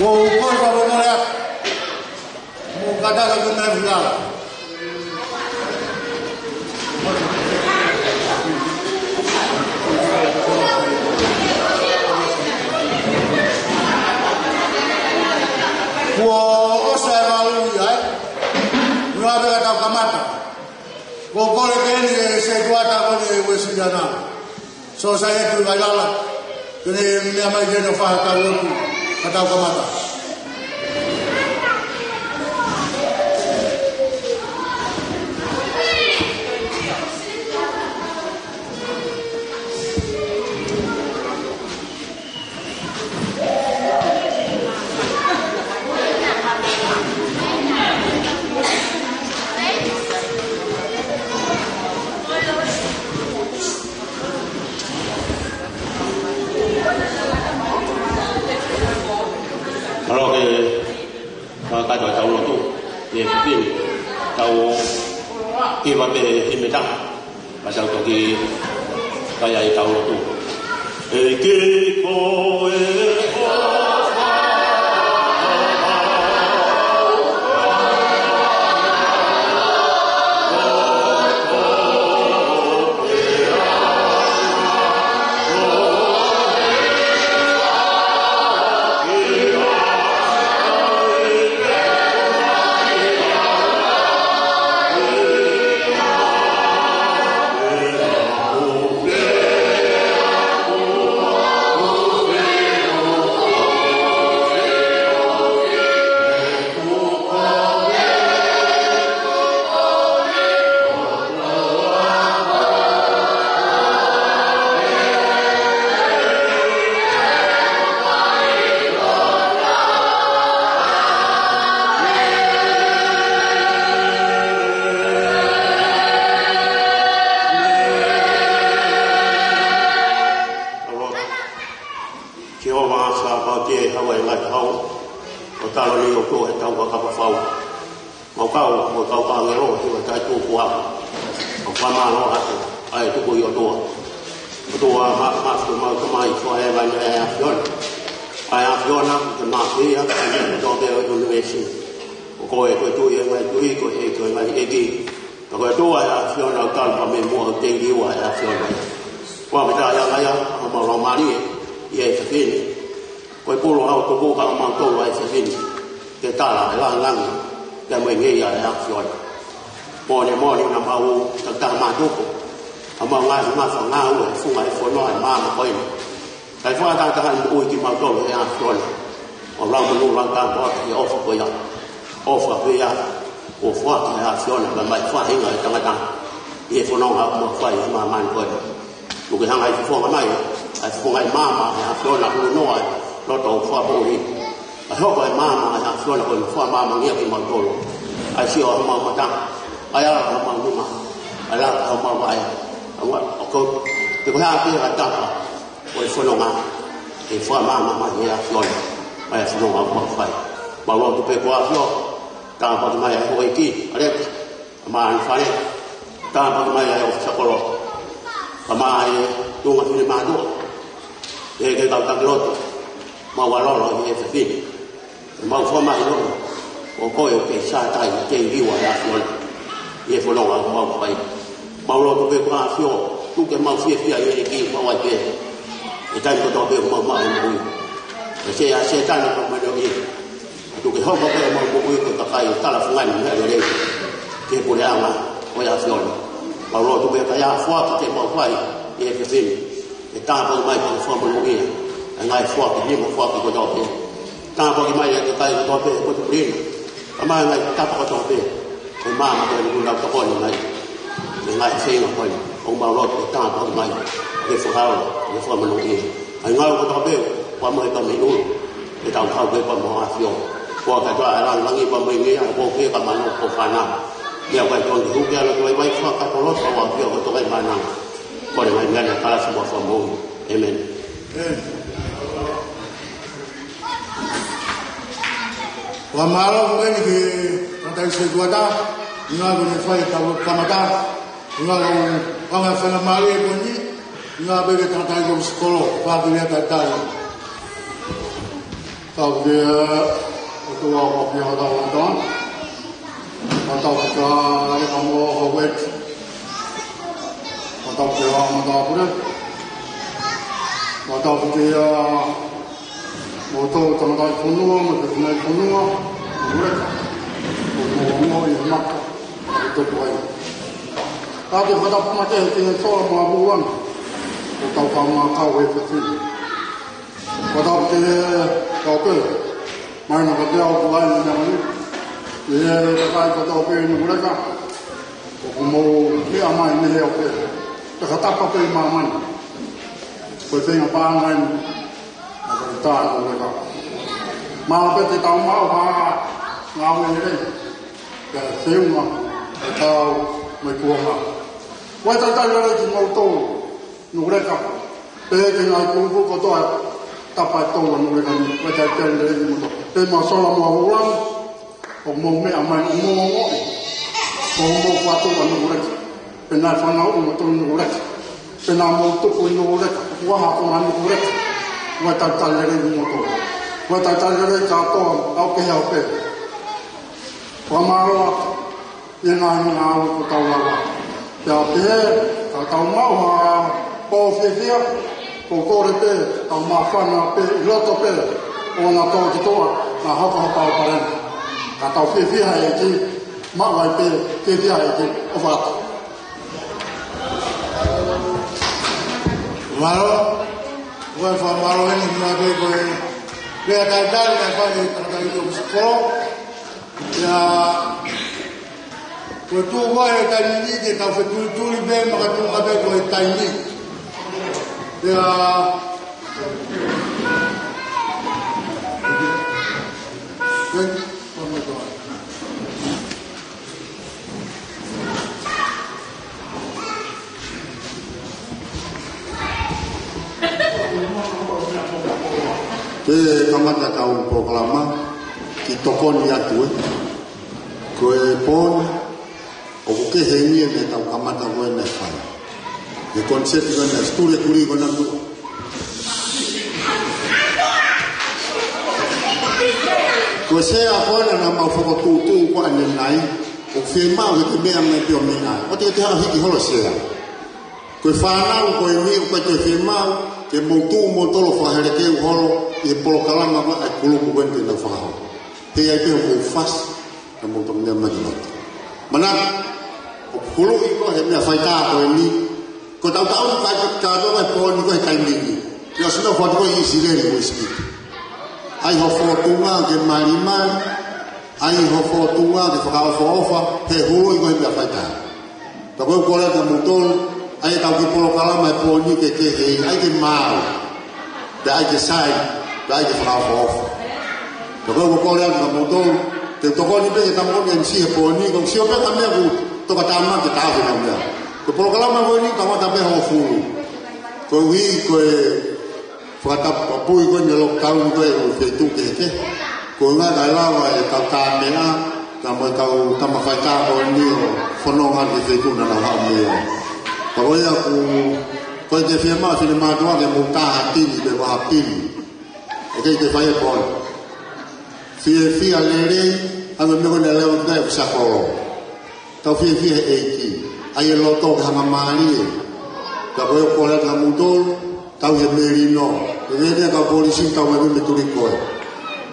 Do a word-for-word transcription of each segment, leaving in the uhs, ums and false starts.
Kuo u kole ka u mole atu. Mo kata ka ke mai fila. Kuo ʻosi e valu ia, ē? Meʻa pē ka tau kamata. Kuo u kole ke eni e setuata ko eni e Uēsiliana. Sōsaieti Vailala, ke ne meʻa mai ke ne fai ha tau lotu, ka tau kamata. Mālō ke fakakakato ʻetau lotu, ʻi he pipili, tau kiva pē himi ʻe taha, ka tau toki fai ai ʻetau lotu. ʻEiki ko e Sihova, sa pau ke hau e ngaahi hau, ʻo taloni ʻo ko e tau ka kapa fau. Mau kau, mau kau ʻāngelo, hiva taʻetukuʻanga. Mau fakamālō atu, ʻa e tuku ʻi ʻOtua. ʻOtua, ma, ma, ma, ka mai, ko e ʻEvani ʻa e ʻAfiona. ʻA e ʻAfiona, ke ma pia, ʻa e meʻa kotoa pē ʻo e ʻunivēsi. Ko koe, ko e Tuʻi ʻo e ngaahi tuʻi, ko e ʻEiki ʻo e ngaahi ʻeiki. Ka ko e ʻOtua ʻa e ʻAfiona, ʻoku tau pā mei muʻa ʻo thank you ʻa e ʻAfiona. Ko e meʻa ia, ʻa e mau laumālie, ʻi he efiafi ni. Ko e pulu ʻa e tuku ka ʻo mautolu ʻa e efiafi ni. Ke tala e langilangi, ke mo e ngeia ʻa e ʻAfiona. Moʻoni, moʻoni naʻa mau takitaha mātuku. ʻA mau ngaahi mafanga ʻo e funga e fonua ʻa e maama ko eni. Kae fakatātā ʻa e moʻui kimautolu ʻe ʻAfiona. ʻO lau manu lau tāpuaki ʻi he ʻofa ko ia. ʻOfa ko ia, ʻofa ko ia ʻa e ʻAfiona, ka mai faʻahinga ʻe tangata. ʻI he fononga ʻoku mau fai ʻi māmani ko eni. Tuku ke hanga ʻe he fofonga mai, ʻa e fofonga ʻi māmani, ʻa e ʻAfiona ʻoku noa, loto ʻoku fakapoʻuli. ʻA e hoko e maama ʻa e ʻAfiona ko e fua maama ngia kimautolu. ʻA e sio ʻa homau mata, ʻa e ala ʻa homau nima, ʻa e laka ʻa homau vaʻe. ʻA ua, ʻo ko, te ko hea pē ʻa e tapa, ʻo e fononga, ʻe fua maama mai ʻe he ʻAfiona, ʻa e fononga ʻoku mau fai. Mau lotu pē ko e ʻAfio, tāpuaki mai ʻa e houʻeiki, ʻa e leka, ʻa e māʻanifale, tāpuaki mai ʻa e ʻōfisa kolo, ka mai e tuʻunga finemātuʻa, ʻa e kau taki lotu, mau ʻalolo ʻi he efiafi ni. Mau fakamālō, ʻo koe ʻoku ke sātai, ke liua ʻa e ʻAfiona. ʻI he fononga ʻoku mau fai. Mau lotu pē ko e ʻAfio, tuku ke mau fiefia ʻi he ʻEiki, mau ai pē. ʻI he taimi kotoa pē ʻoku mau maʻu e moʻui. ʻE se a se tana ka mai no i. Tuku ke hoko pē mau moʻui ko e kakai ʻoku tala fungani meʻa lelei. Ki he puleʻanga ʻo e ʻAfiona. Mau lotu pē ka ʻi ai ha foaki te mau fai ʻi he efiafi ni. ʻE tāpuaki mai ko e fua monūʻia. ʻA e ngaahi foaki, nima foaki kotoa pē. Tāpuaki mai ʻa e kakai kotoa pē, ko e tuʻu lina. Ka mai ngaahi tapa kotoa pē. Ko e maama ko e nukuna tokoni mai. ʻA e ngaahi feinga ko eni. ʻOku mau lotu ʻe tāpuaki mai. ʻA e fakaʻau, ʻa e fua monūʻia. ʻA e ngaahi kotoa pē, ʻoku mau ʻi he tau mei ʻulu. ʻE tau kau pē pea mo e ʻAfio. Ko e katoa ʻa e langilangi pea mo e ngeia, ko e kē ka mano ko fana. Meʻa ko e tonu huki ala ko e vai fakakoloa, ko e ʻAfio ko e toka ʻi mānanga. Ko e mai meʻa ni ʻa e kalasi mo e fakamoʻui. ʻĒmeni. ʻĒmeni. Fakamālō ko eni ki he tangataʻeiki setuata, ʻi he ngāue ko eni fai ʻe he tau kamata, ʻi he ngāue ko eni fai ngā mālie ko eni, ʻi he ngāue pē ki he tangataʻeiki ʻōfisa kolo, fakakiliʻi ʻa e talitali. Tau ke, ʻo tau ʻaupio ʻa e tau ʻa e tau. Tau ke ka le ka mo ho wet. Tau ke ʻa ma tau pule. Tau ke ʻa mo tau tangataʻi fonua, mo tau tangataʻi fonua. Pule. ʻO mo mo i maka. ʻO tau pule. Tau ke ka tau puma ke he tine sola mo a bulan. ʻO tau ka ma kau e fefine. Ko tau ke tau pē. Mai na ka te au kuai na mani. Ke he kakai ko tau pē Nukuleka. ʻOku mou meʻa mai ne he au pē. Te ka tapa pē i māmani. Ko e fenga pāngai ni. A ka tā Nukuleka. Mā pē te tau mau ha ngāue ne rei. Ke seunga. Ke tau mai kuonga. Ko e tau tau lare ki mau tau. Nukuleka. Pehē ki he ngaahi kulupu kotoa tapa e tau ʻa Nukuleka ni, ʻoku ʻikai ke tau lelei mo tau. Pehē mo sola mo a ulam, ʻoku mou meʻa mai ʻo mou ongoʻi. ʻOku mou fatu ʻa Nukuleka. Pehē naʻe fanauʻi mo tau Nukuleka. Pehē naʻa mou tupu ʻi Nukuleka. ʻOku ʻaha ko ʻa Nukuleka. ʻOku ʻikai ke tau lelei mo tau. ʻOku ʻikai ke tau lelei kātoa, au ke he au pē. Fakamālō atu. ʻI he ngaahi ngāue ko tau lava. Pea pehē, ka tau maʻu ha pō fiefia, ko kole pē, tau māfana pē, ʻi loto pē, ʻo na tō ki toa, na hoko ha pau palena. Ka tau fiefia he ʻEiki, maʻu ai pē, fiefia he ʻEiki, ʻo fata. Mālō, ko e fakamālō eni, mā pē ko e, pea talitali, na fai, talitali ʻo sikolo, ia, ko e tuʻu ko e taimi ni ke tau fetulituli pē makatuʻunga pē ko e taimi. Ia, ko e, ko e, Ke kamata kau polokalama, kiʻi tokoni atu ē. Ko e pō ni, ʻoku kehe eni ʻene tau kamata ko ē naʻe fai. Ko e concept ko ē naʻe situli kuli ko ē naʻe tuʻu. Ko e sea ko ē naʻa mau fokotuʻutuʻu ko ē ʻanenai, ʻoku fiemaʻu ke meʻa mai pē ʻo meʻa. ʻOua te ke toe hiki holo sea. Ko e fānau ko eni ʻoku ʻikai toe fiemaʻu ke mou tuʻu mo tolo fakahelekeu holo ʻi he polokalama ko ē ʻa e kulupu ko eni te nau fakahoko. Pea ʻi ai pē hoʻomou fasi, ka mou toki meʻa mai ki loto. Manatu, ʻoku huluʻi ko ē he meʻa faitā ko eni, ko e tautau ni kai ka toka e pō ni ko ē he taimi ni. Ke ʻosi nau fatu ko ē ʻi ʻIsileli mo ʻIsipite. ʻAi ho fōtunga ke malimali, ʻai ho fōtunga ke fakaʻofoʻofa, he huluʻi ko ē he meʻa faitā. Pea ko e kole atu kia moutolu, ʻai ʻetau kiʻi polokalama he pō ni ke kehe, ʻai ke maau, pea ʻai ke sai, pea ʻai ke fakaʻofoʻofa. Pea ko e kole atu kia moutolu, te u tokoni pē ke tau ʻomi M C he pō ni, ko e sio pē ka meʻa ʻoku tokatāmaki ke tafe na meʻa. Ko e polokalama ko eni, kamata pē hongofulu. Koeʻuhi ko e fakatapui ko eni e lockdown ko ē ʻo e feituʻu kehekehe. Ko e ʻuhinga kae lava e kau tāmeʻa, ka mo e kau tama faitā ko eni ʻo fononga ki he feituʻu naʻa nau haʻu mei ai. Ka ko ia ʻoku, ko e ke fiemaʻu finemātuʻa ke mou tā ha tini pe vaha tini. ʻOku ʻikai ke fai e pō ni. Fiefia lelei, ʻa e meʻa ko ē naʻe lea ʻo e ʻoku sai kolo. Tau fiefia he ʻEiki. ʻAi e loto ke hangamālie. Ka ko e kole atu kia moutolu, tau he melino. Ke vene ka polisi tau mai me tuli ko ē.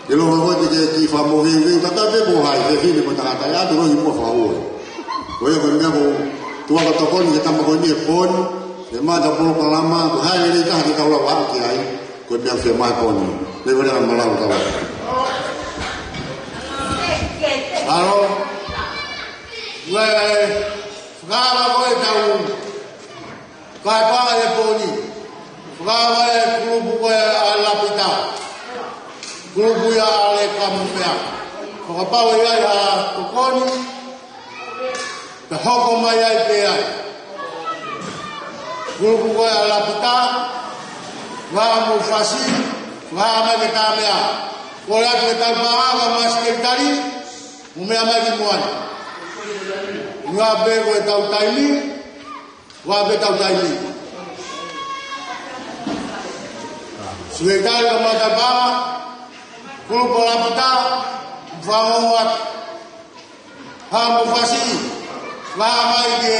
Ke longa ko ē te ke kiʻi fakamoveuveu, tata pe ko hai, fefine mo tangata, ʻe ʻatu ko ē ki muʻa fakaue. Ko ia ko e meʻa ko ē, tuʻa ka tokoni ki he tama ko eni he pō ni, ke mata polokalama, ko hai lelei taha ke tau lava ki ai, ko e meʻa fiemaʻu he pō ni. Leva leva malau tau. Alo. Ue, fakaava ko ē tau. Kae pā e pō ni. Fakaava e kulupu ko ē ʻa Lapita. Kulupu ia ʻa Leka mo meʻa. Fakapau ʻe ʻi ai ha tokoni. Pea hoko mai ai pē ai. Kulupu ko ē ʻa Lapita. Fakaava mo fasi. Fakaava mai ke tā meʻa. Kole atu ke tau pā ʻa Masikeli Tali. Mo meʻa mai ki muʻa ni. Ua pē ko e tau taimi, ua pē tau taimi. Suetai ka mata pama, Kulupu Laputa, fakaongo atu. Haʻamo fasi, lava mai ke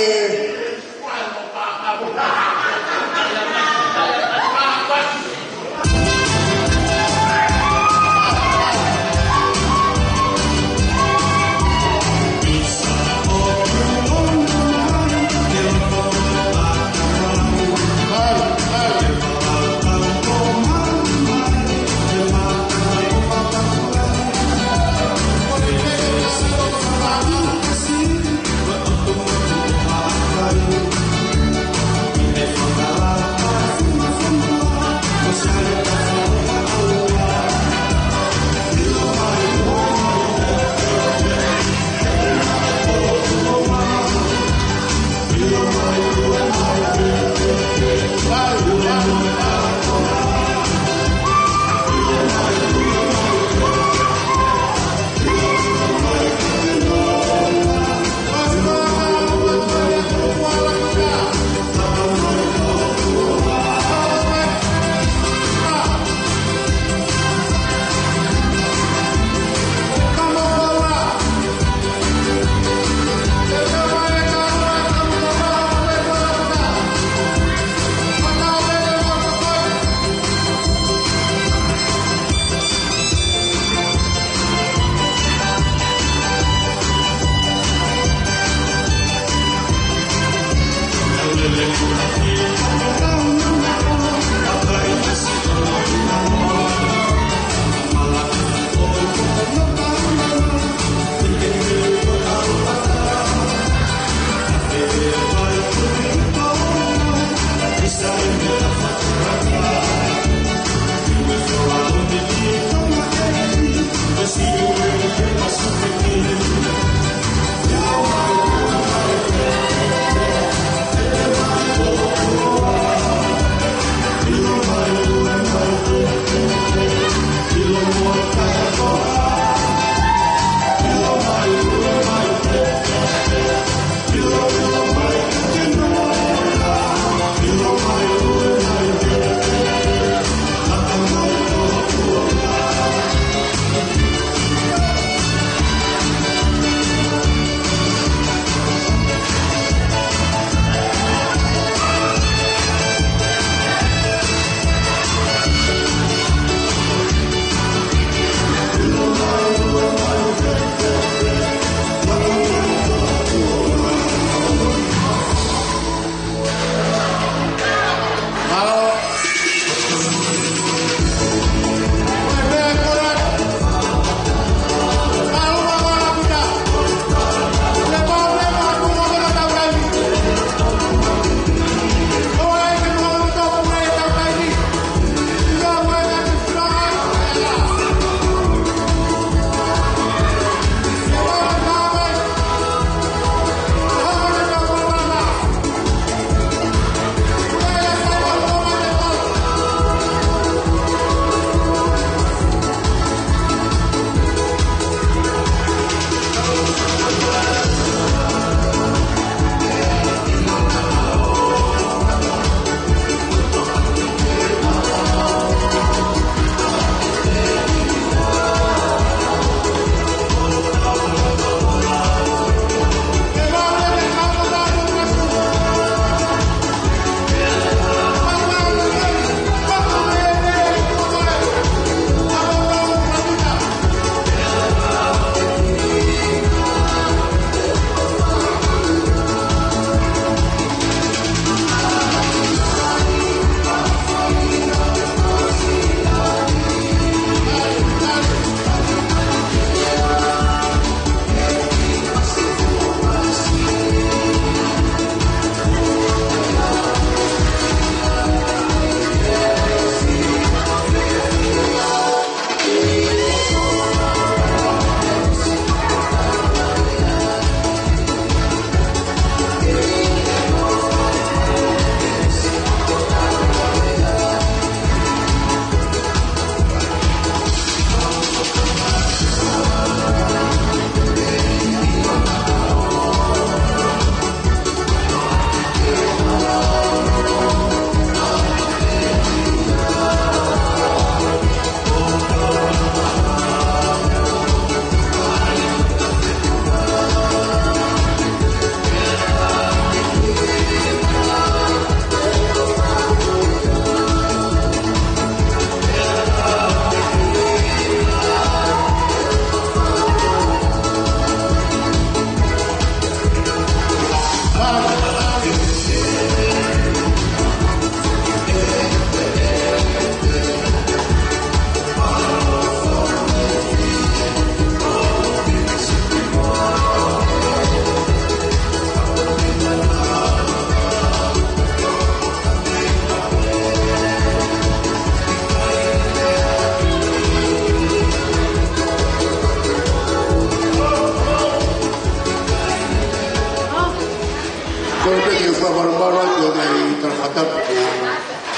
Tapu ke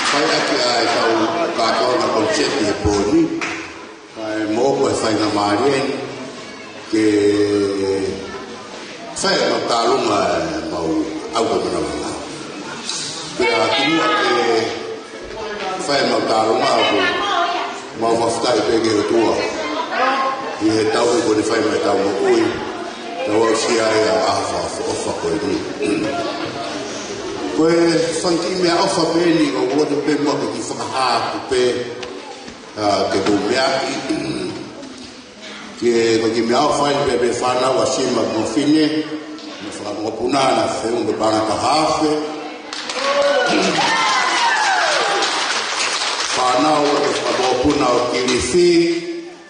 fai ʻaki ʻa e tau kātoanga konseti he pō ni. Kae mou ko e faingamālie ni ke fai ʻemau tālunga ʻemau ʻau ko e manavanga. Pea kimuʻa ke fai ʻemau tālunga ʻoku mau fakafetaʻi pē ki he ʻOtua ʻi he tau ko eni fai mai tau moʻui. Tau aʻusia ai ʻa e ʻaho fakaʻofoʻofa ko eni. Ko e fanga kiʻi meʻaʻofa pē eni, ʻoku ou loto pē muʻa ke kiʻi fakahā atu pē, ʻa, ke mou meaʻi. Ke ko e kiʻi meʻaʻofa eni pē pē fānau ʻa Sima mo Fine, mo e fanga mokopuna naʻe feʻunga mo e paʻanga ʻe taha afe. Fānau ʻo e fanga mokopuna ʻo Kilifi,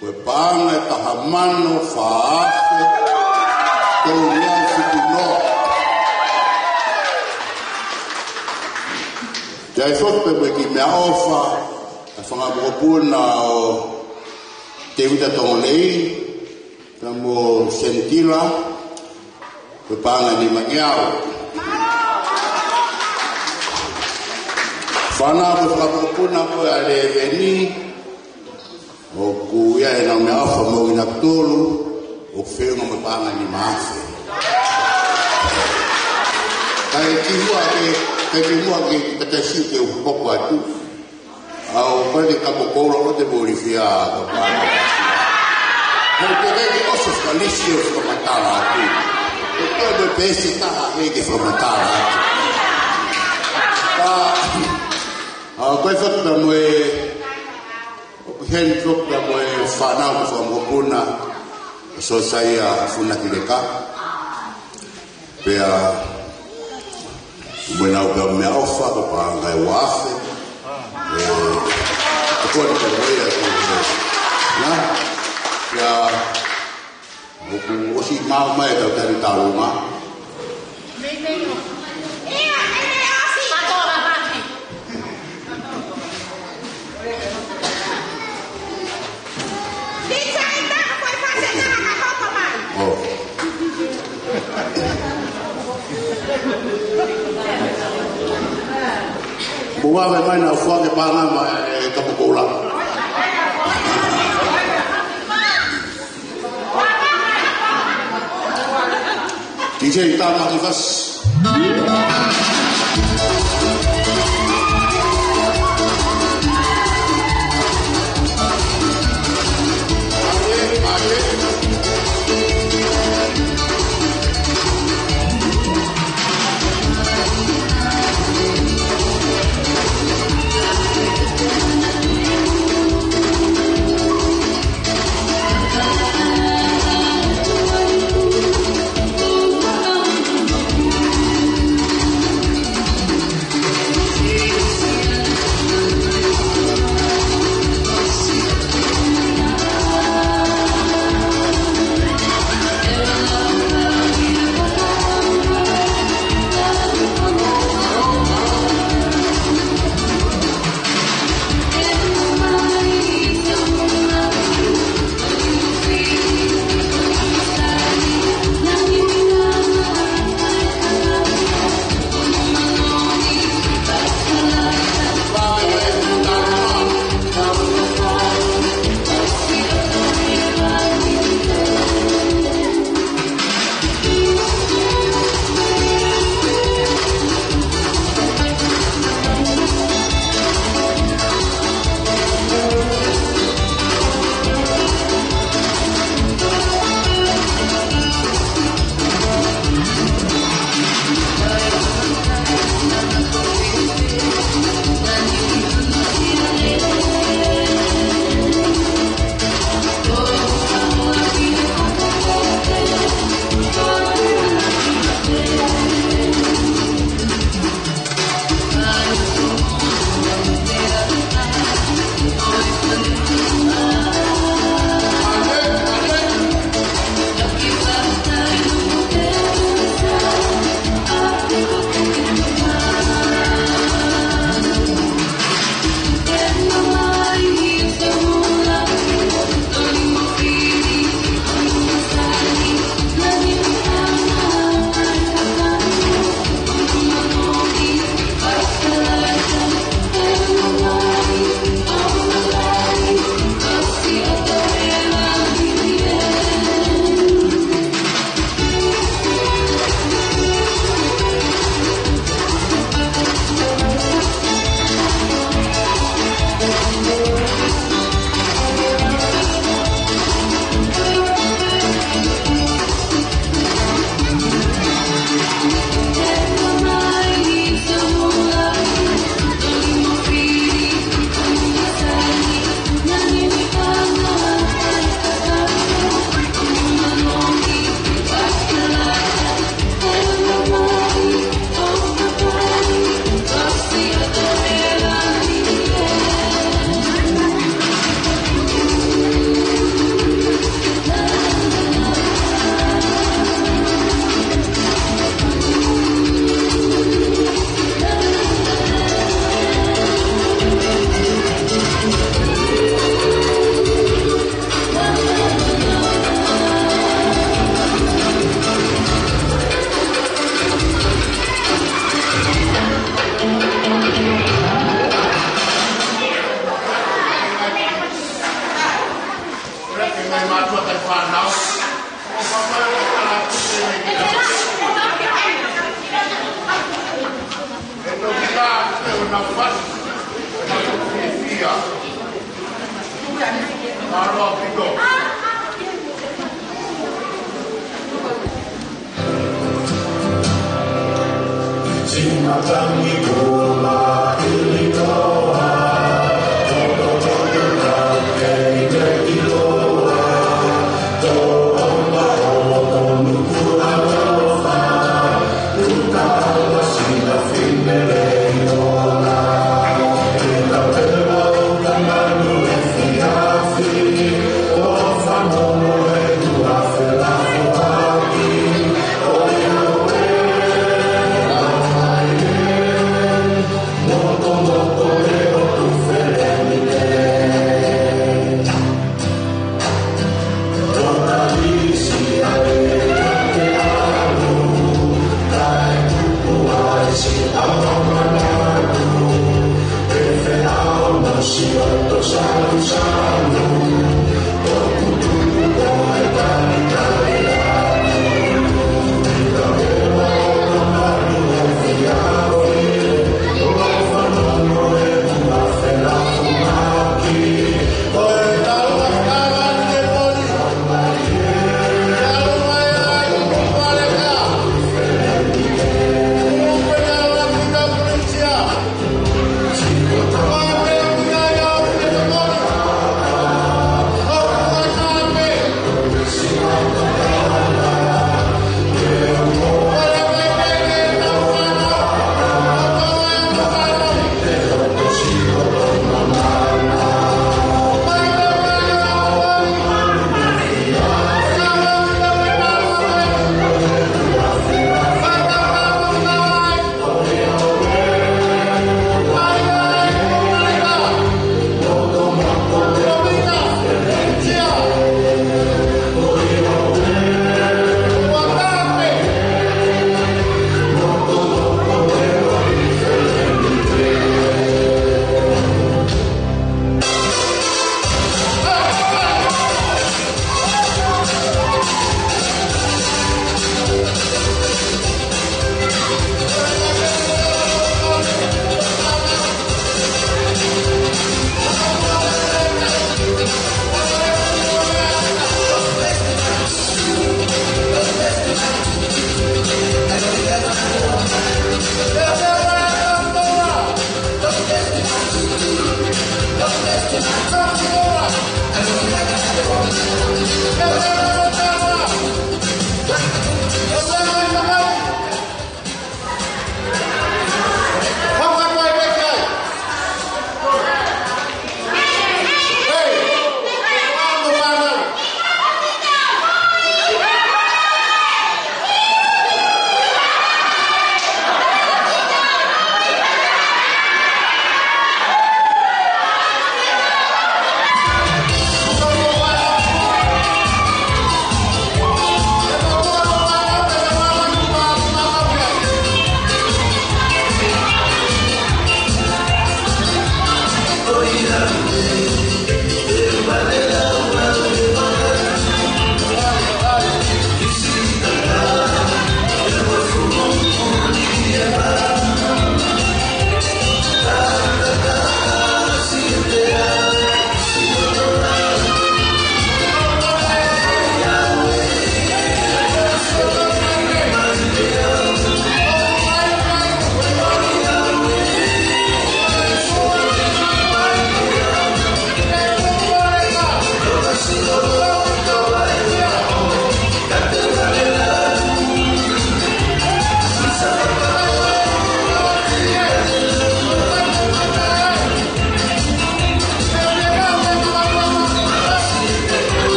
ko e paʻanga ʻe taha mano fā afe tolu ngeau fitu noa. Kae ʻai foki pē mo e kiʻi meʻaʻofa ʻa e fanga mokopuna ʻo Tēvita Tongalei, pea mo Senitila, ko e paʻanga ʻe nima ngeau. Fānau ko e fanga mokopuna ko ē ʻa Lēveni, ʻoku ʻi ai ʻenau meʻaʻofa moʻui ʻanautolu, ʻoku feʻunga mo e paʻanga ʻe nima afe. Kae kimuʻa ke, kae kimuʻa ke, ka te siʻi ke u hoko atu. ʻA, ʻoku ʻikai ke kapo koula ʻo te moli fia ka pā. Mou pehē ke ʻosi fakalisi ʻo fakamatala atu. ʻOku ʻikai mo e peesi ʻe taha ʻe ke fakamatala atu. ʻA, ʻa, ko e fatu ka mo e, ʻoku heni fatu ka mo e fānau ko e fanga mokopuna ʻo Siosaia Funakileka. Pea, mo ʻenau kau meʻaʻofa, ko e paʻanga ʻe ua afe. ʻE, ko e koni ka mo ia ko e, na, pea, ʻoku ʻosi maʻu mai ʻetau tali tālunga. ʻO. Mou ʻave mai ʻenau foaki paʻanga mai, ʻe, kapo koula. DJ Tamaki Fasi.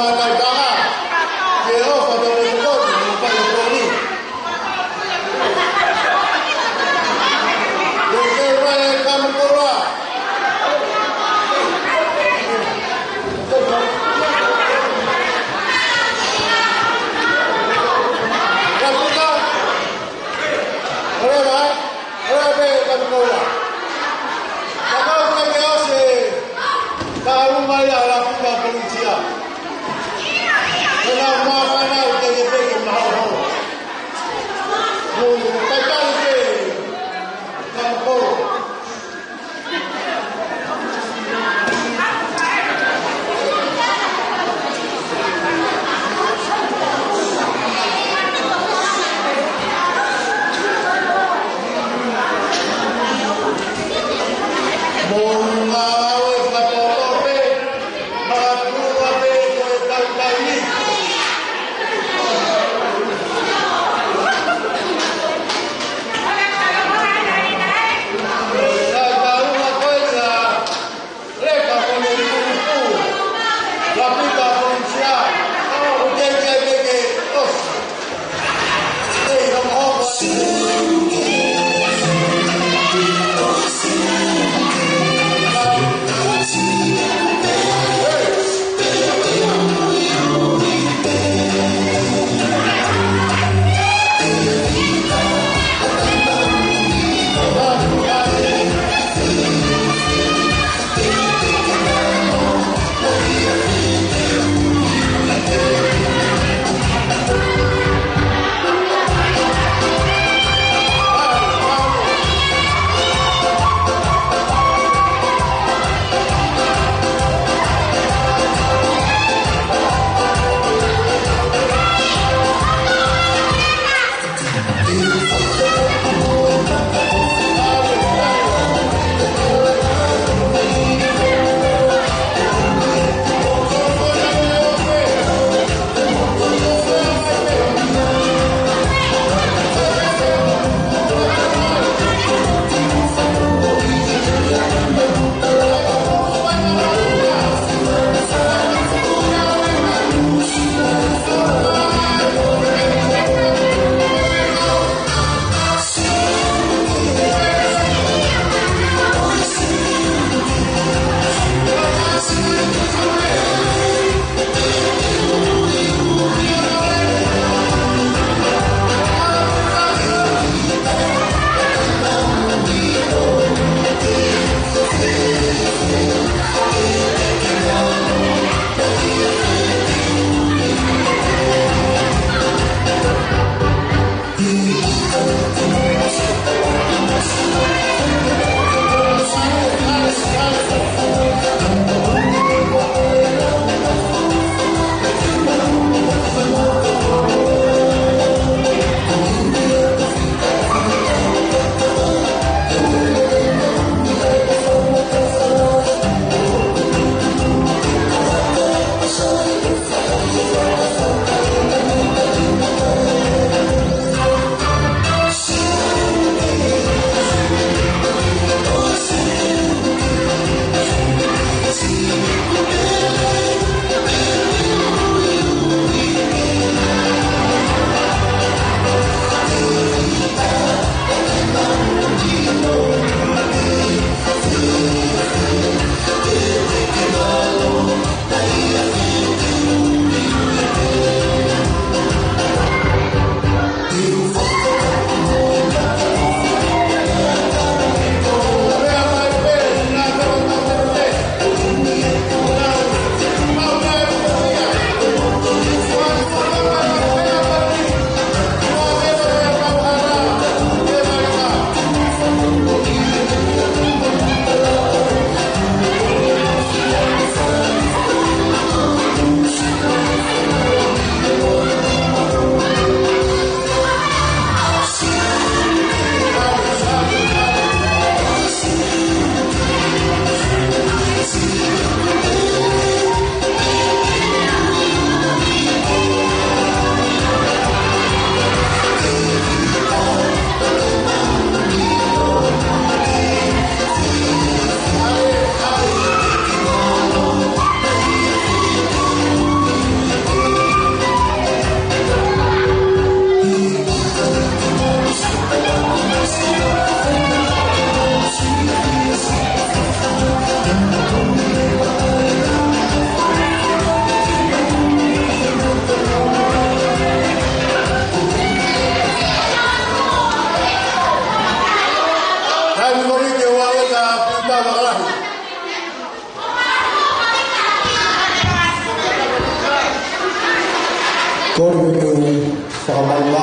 Kakai paʻanga, ke ʻofa tau e kokotu, mo kai o koni. Ke ke rai e kamukola. Kapuka. Ora mai, ora mai, kamukola. Kakau kai ke ose, ka uma ia la puka politia.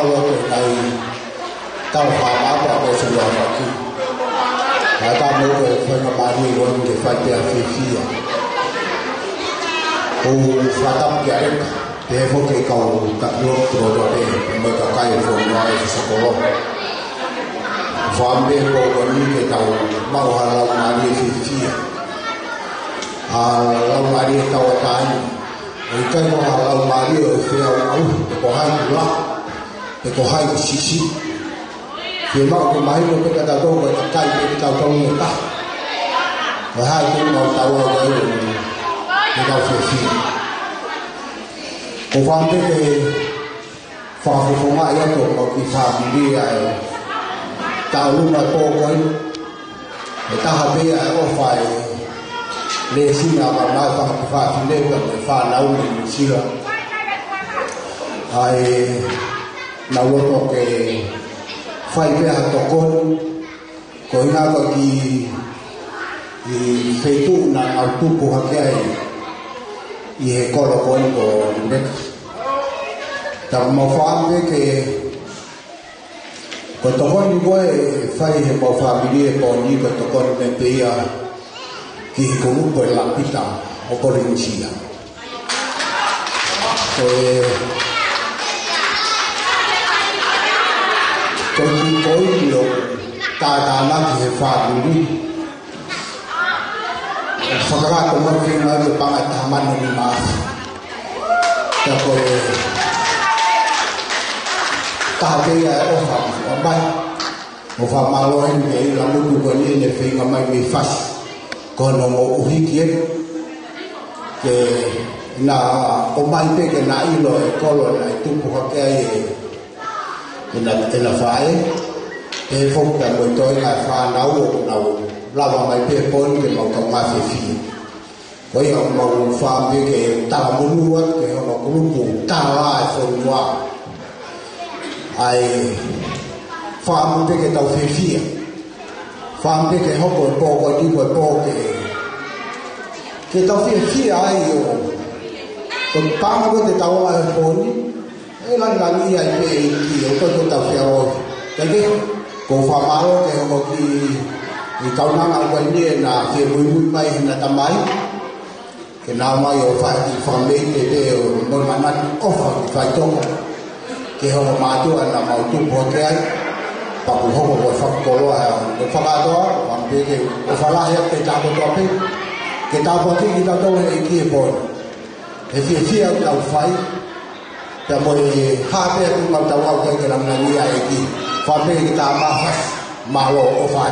ʻAua ko e kai tau fāmapa ko e sulu a maki. Ka ka mo ko e fai ka mali ko ni ke fai pea fiefia. ʻOku ou fakatapu kia Reka, pehē foki ki he kau taki lotu kotoa pē, mo e kakai e fonua ʻo e Sokolo. Fāmili ko ko ni ke tau maʻu ha laumālie fiefia. Ha laumālie tauʻatāina. ʻOku ʻikai ko ha laumālie ʻo e feʻauʻauhi, pe ko hai kula, pe ko hai siʻisiʻi. Fiemaʻu ke mahino pē kia tautolu ko e kakai pē kitautolu ʻe taha. Ko e hā e tuʻunga ʻoku tau ʻi ai, ʻoku tau fiefia. ʻOku ou fakaʻamu pē ke fakafofongaʻi atu ʻa e kiʻi fāmili ʻa e tauʻolunga pō ko eni. ʻE taha pē ʻa e ʻofa ʻa e lēsina ʻa e kau nau fanga kiʻi fafine pea mo e fānau mei Nuʻusila. ʻA ia naʻa ku loto ke fai pē ha tokoni, ko e ʻuhinga ko e kiʻi feituʻu naʻa ku tupu hake ai ʻi he kolo ko eni ko Limeka. Ka ʻoku mau fakaʻamu pē ke ko e tokoni ko ē ʻe fai ʻe heʻemau fāmili he pō ni, ko e tokoni mei pē ia ki he kulupu ʻa e Lapita ʻo Polinisia. Ko e, ko e kiʻi koini ʻoku tātānaki he fāmili. Fakakakato mai ke ngāue paʻanga ʻe taha mano ni mā. Pea ko e taha pē ia e ʻofa ʻoku fai mai. ʻOku ou fakamālō eni ki he ʻilamutu ko eni ʻene feinga mai mei fasi. Ko hono moʻui ki he, ke na ʻomai pē ke na ʻilo e kolo naʻe tupu hake ai e ʻena, ʻena faʻē, ʻe foki pea mo e toenga e fānau ʻoku nau lava mai pē he pō ni ke mau kaungā fiefia. Ko ia ʻoku mau fakaʻamu pē ke talamonū atu ki hono kulupu tala e fonua. ʻA e fakaʻamu pē ke tau fiefia. Fakaʻamu pē ke hoko e pō ko eni ko e pō ke, ke tau fiefia ai ʻo, ko e paʻanga ko ē te tau ʻoange he pō ni. ʻE langilangiʻia ai pē ʻEiki ʻoku tau feʻauʻauhi. Kae kehe, ʻoku ou fakamālō ki he ongo kiʻi kaunanga ʻoku ʻi ai ni ʻena fie muimui mai heʻena tamai. Ke na ōmai ʻo fai ha kiʻi fakameʻite pē ʻo mo e manatu ʻofa ki he faitoʻo. Ki he ongo mātuʻa naʻa mau tupu hake ai. Pea kuo hoko ko e fakakoloa he ʻaho ni. Ko e fakakātoa, fakaʻamu pē ke ʻofa lahi atu ki he taha kotoa pē. Ke tāpuakiʻi kitautolu ʻe he ʻEiki he pō ni. He fiefia ʻoku tau fai. Pea mo e hā pē ʻoku mau tau au ke langilangiʻia ai ʻEiki. Fakaʻamu pē ke tā mafasi. Mālō ʻofa.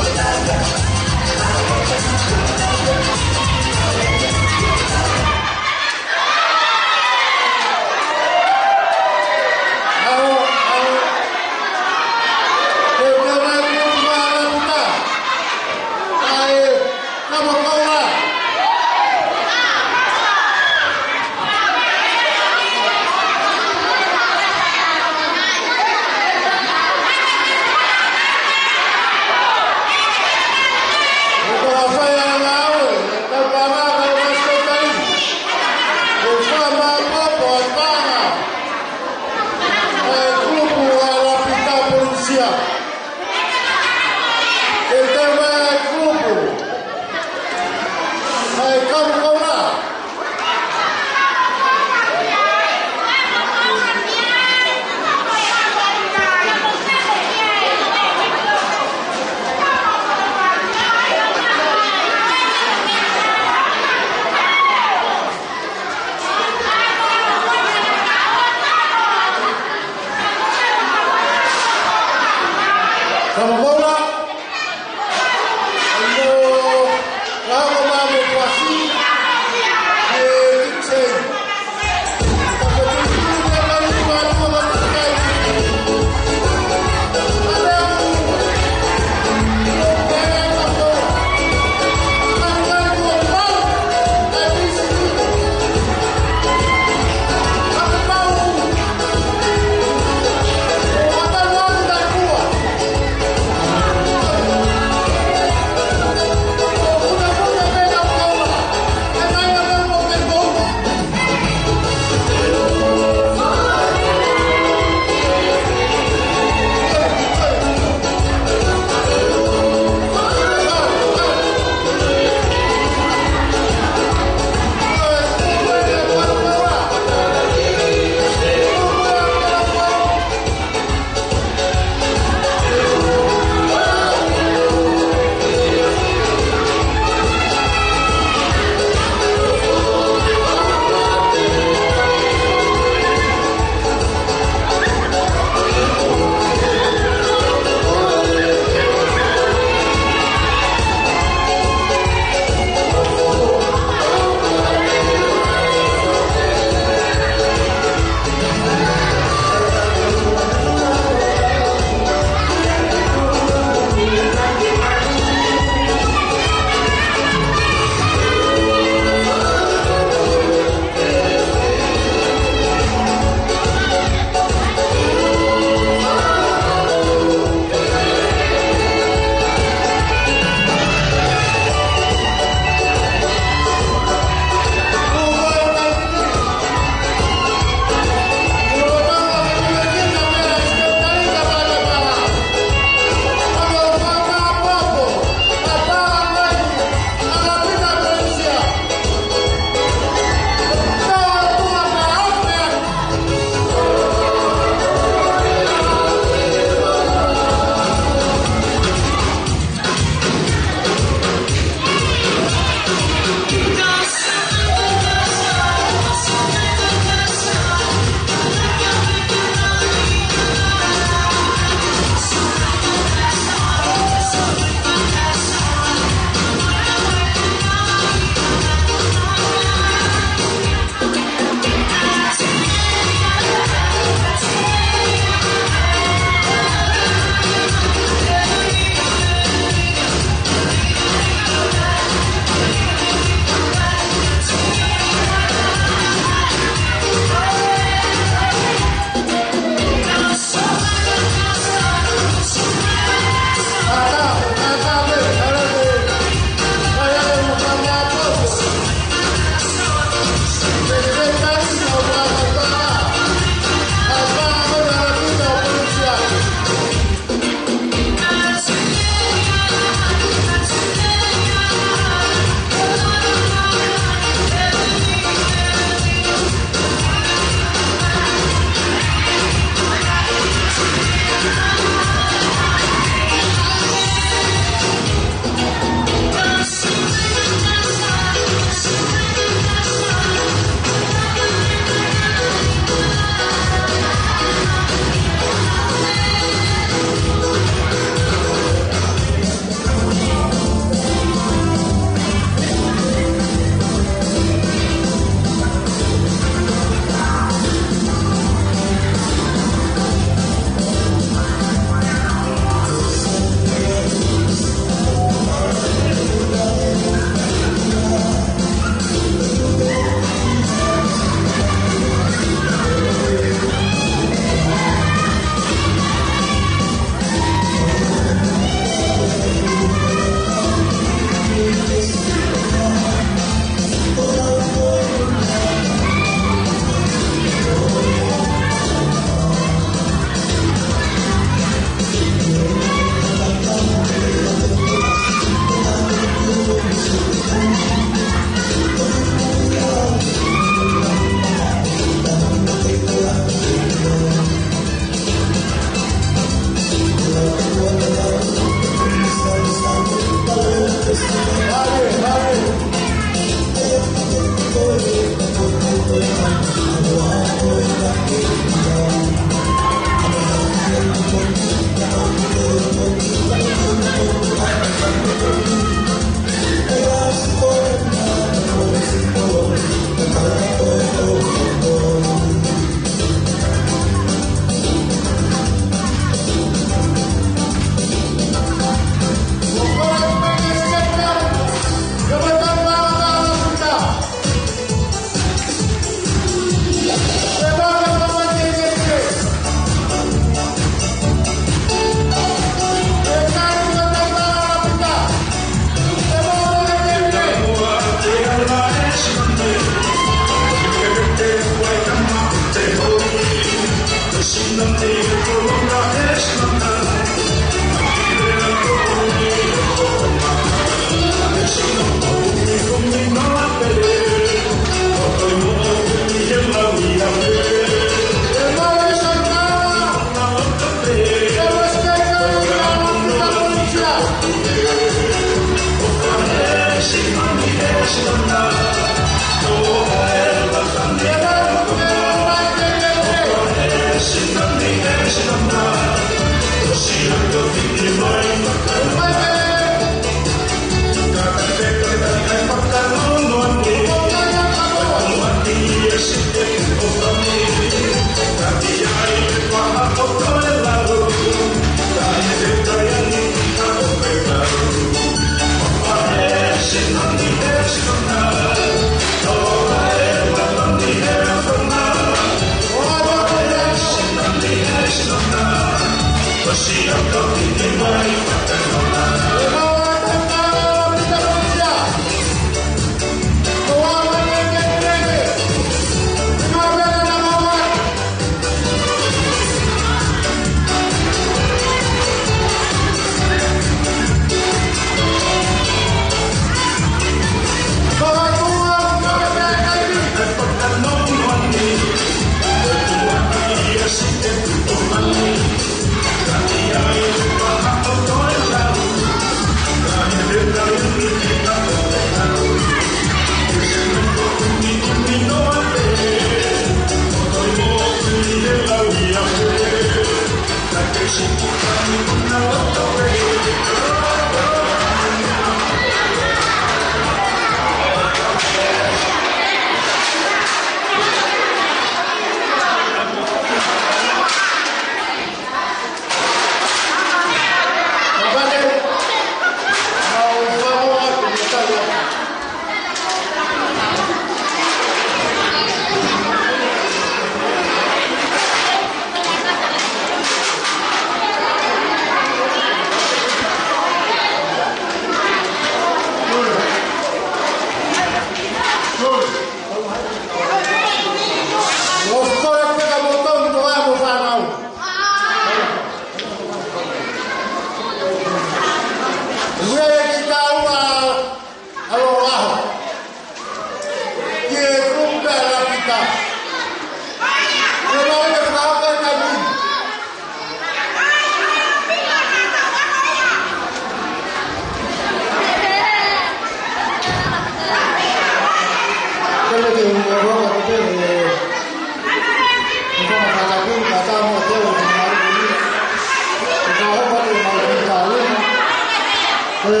Ko e,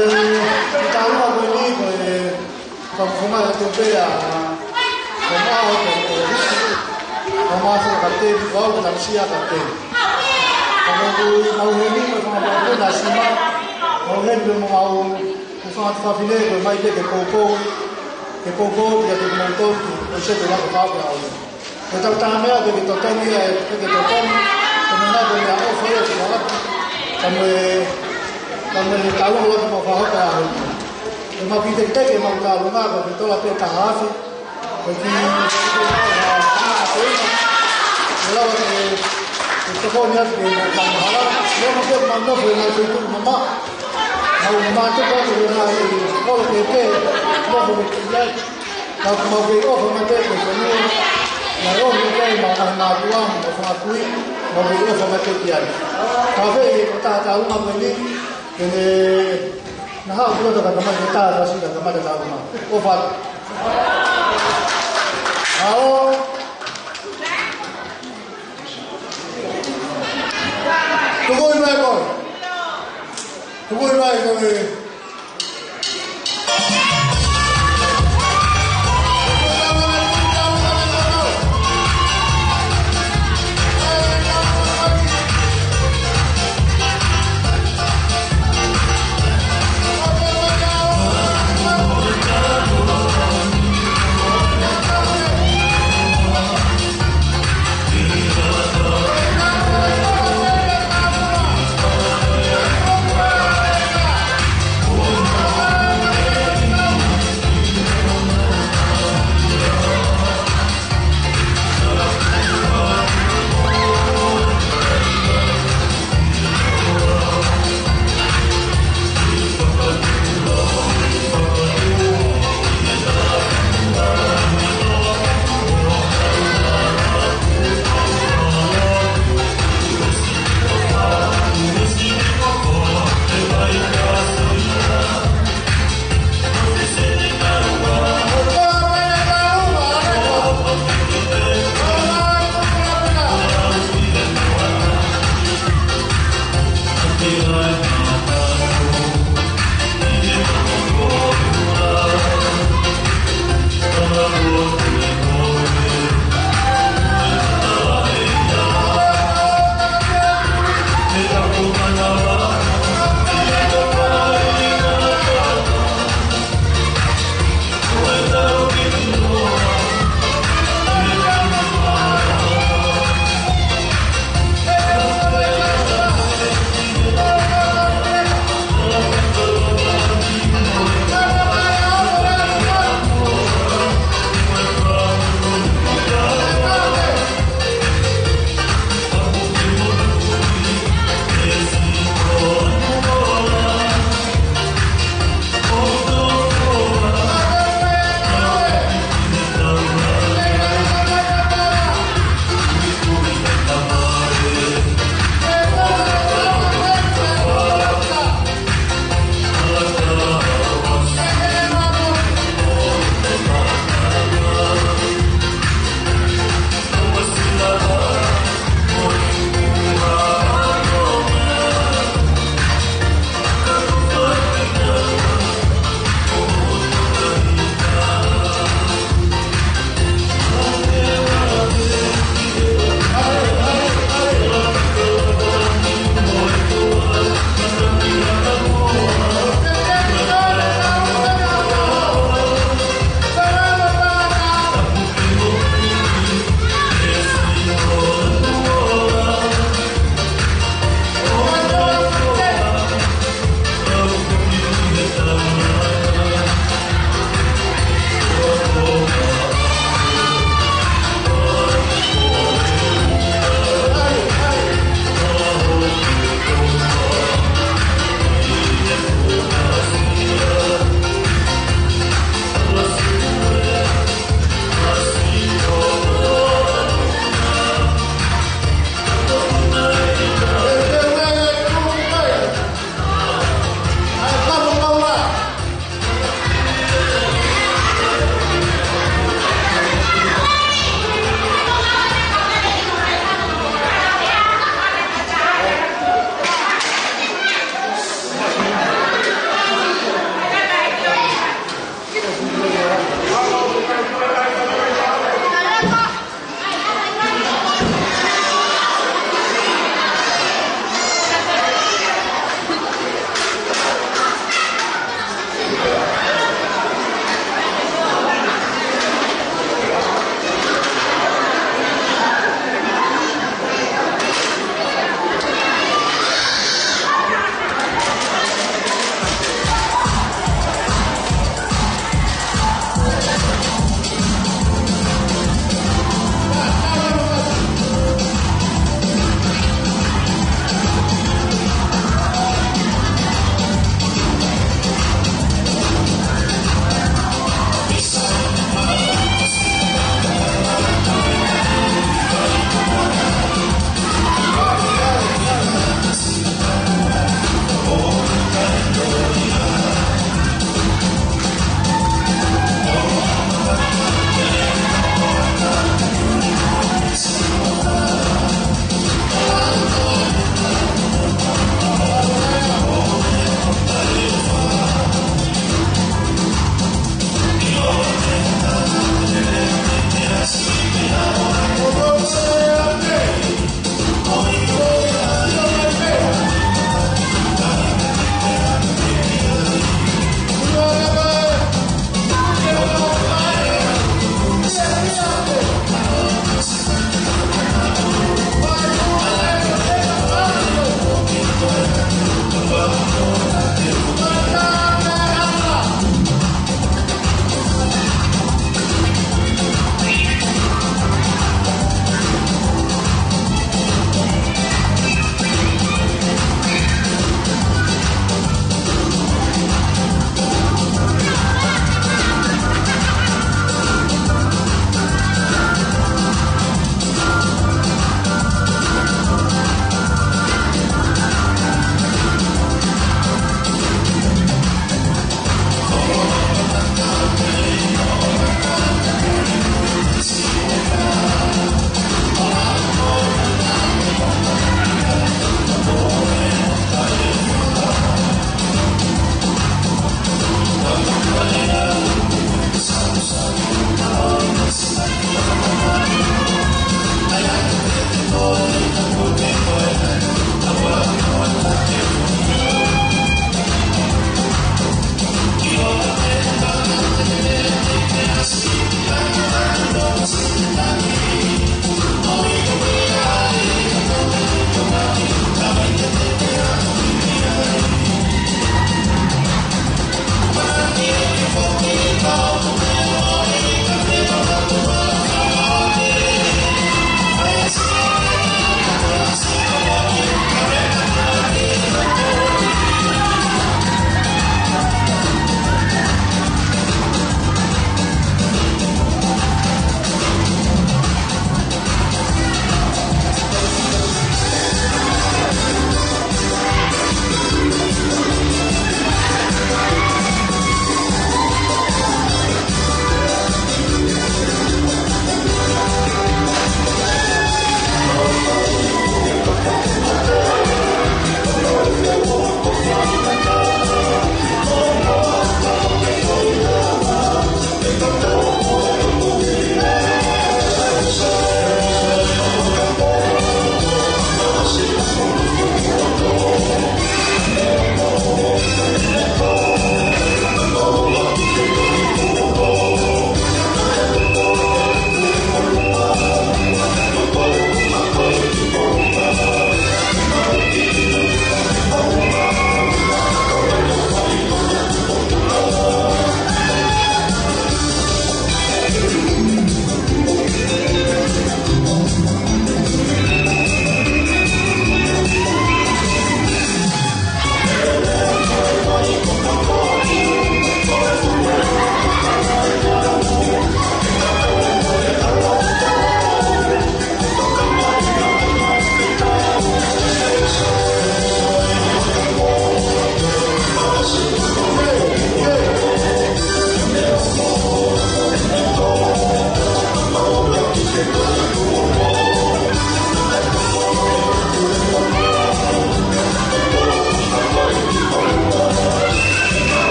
ko e taʻu ko eni, ko e, ko e fakafofonga atu pē ʻa, ko e maʻu ko e, ko e hisi, ko e maʻu ko e kapiteni, ko au ko e tangata kapiteni. Ka mau ko e, mau heni, ko e fanga mau ko e naʻe sima, mau heni pē mo mau, ko e fanga tuofefine, ko e mai pē ke poupou, ke poupou, ke ke mau tau, ko e sepe lako pau ke au. Ko e taʻu taha meʻa ke ke totongi ia, ke ke totongi, ko e meʻa ko e meʻaʻofa ia ke ke ʻoatu. Ka mo e, ka mo e taʻu ʻoatu mo fakahoko ʻa e. Ko e maʻu kiʻi teketeke ʻemau taʻu ngā, ko e tola pē taha afe. Ko e kiʻi, ko e kiʻi, ko e kiʻi, ko e lava ke, ke tokoni atu ke mau kamahara. Leo mo ke mau nofo ʻi he mau feituʻu mamaʻo. Mau mātuku atu ʻi he ngaahi kolo pēpē, nofo ke kiʻi ai. Ka ʻoku mau kei ʻofa mate ki he fonua, naʻe ʻomi pē ʻemau ngaahi mātuʻa, mo e fanga kui, mau kei ʻofa mate ki ai. Ka fē, ko e taha taʻu ngā ko eni, ke ne, naʻa haʻu ki loto ka kamata ke tā, ka sika kamata taʻu ngā. ʻOfa atu. ʻAo. Tuku ʻi mai koe. Tuku ʻi mai koe.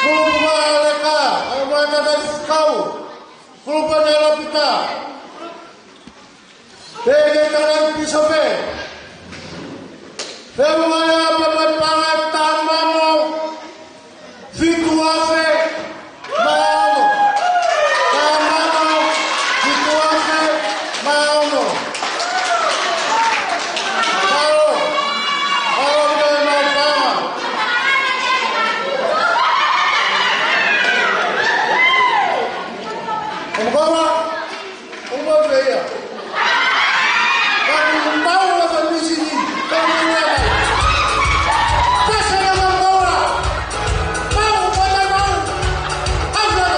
Kulupu ʻa e leka, ʻa e moe tataki kau. Kulupu ʻa e lepita. Pehē ki he tataki pīsope. Feʻunga ia pea mo e paʻanga ʻe taha mano fitu afe mano. Taha mano fitu afe mano. Mālō. Mālō ki he mau paʻanga. ʻOku mou ʻOku mou pehē ia. Ka ʻoku mau ʻa e fāmili ni, ka ʻoku mau ʻa e. Pasa na mau mau la. Mau, mau, mau, mau. Au na.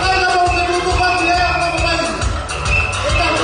Ka ʻoku mau ke tutu pati e au mau mai. E tau.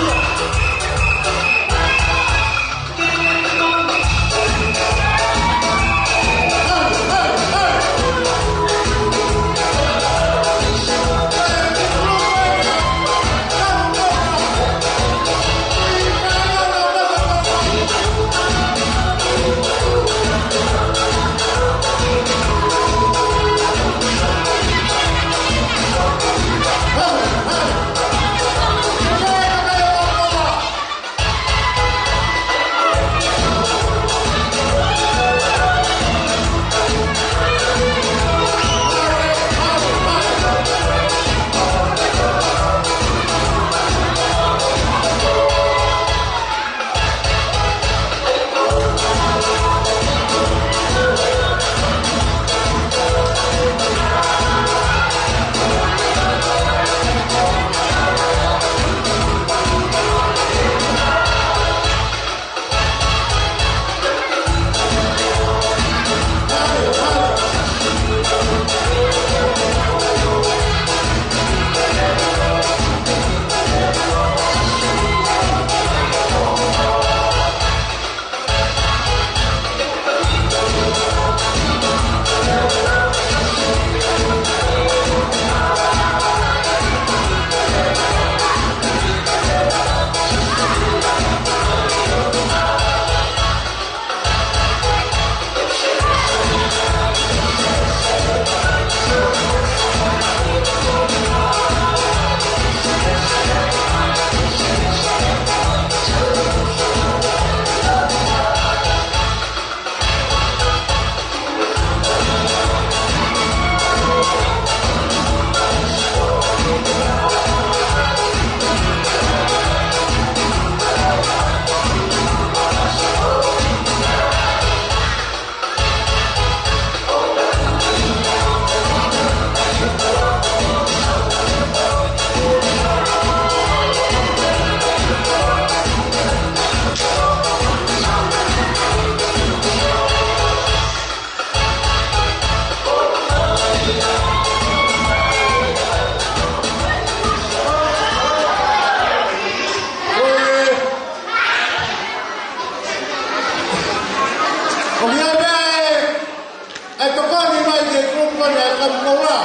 ʻOku ʻi ai e, e tokoni mai ki he kulupu ko eni ʻa e Kamukoula.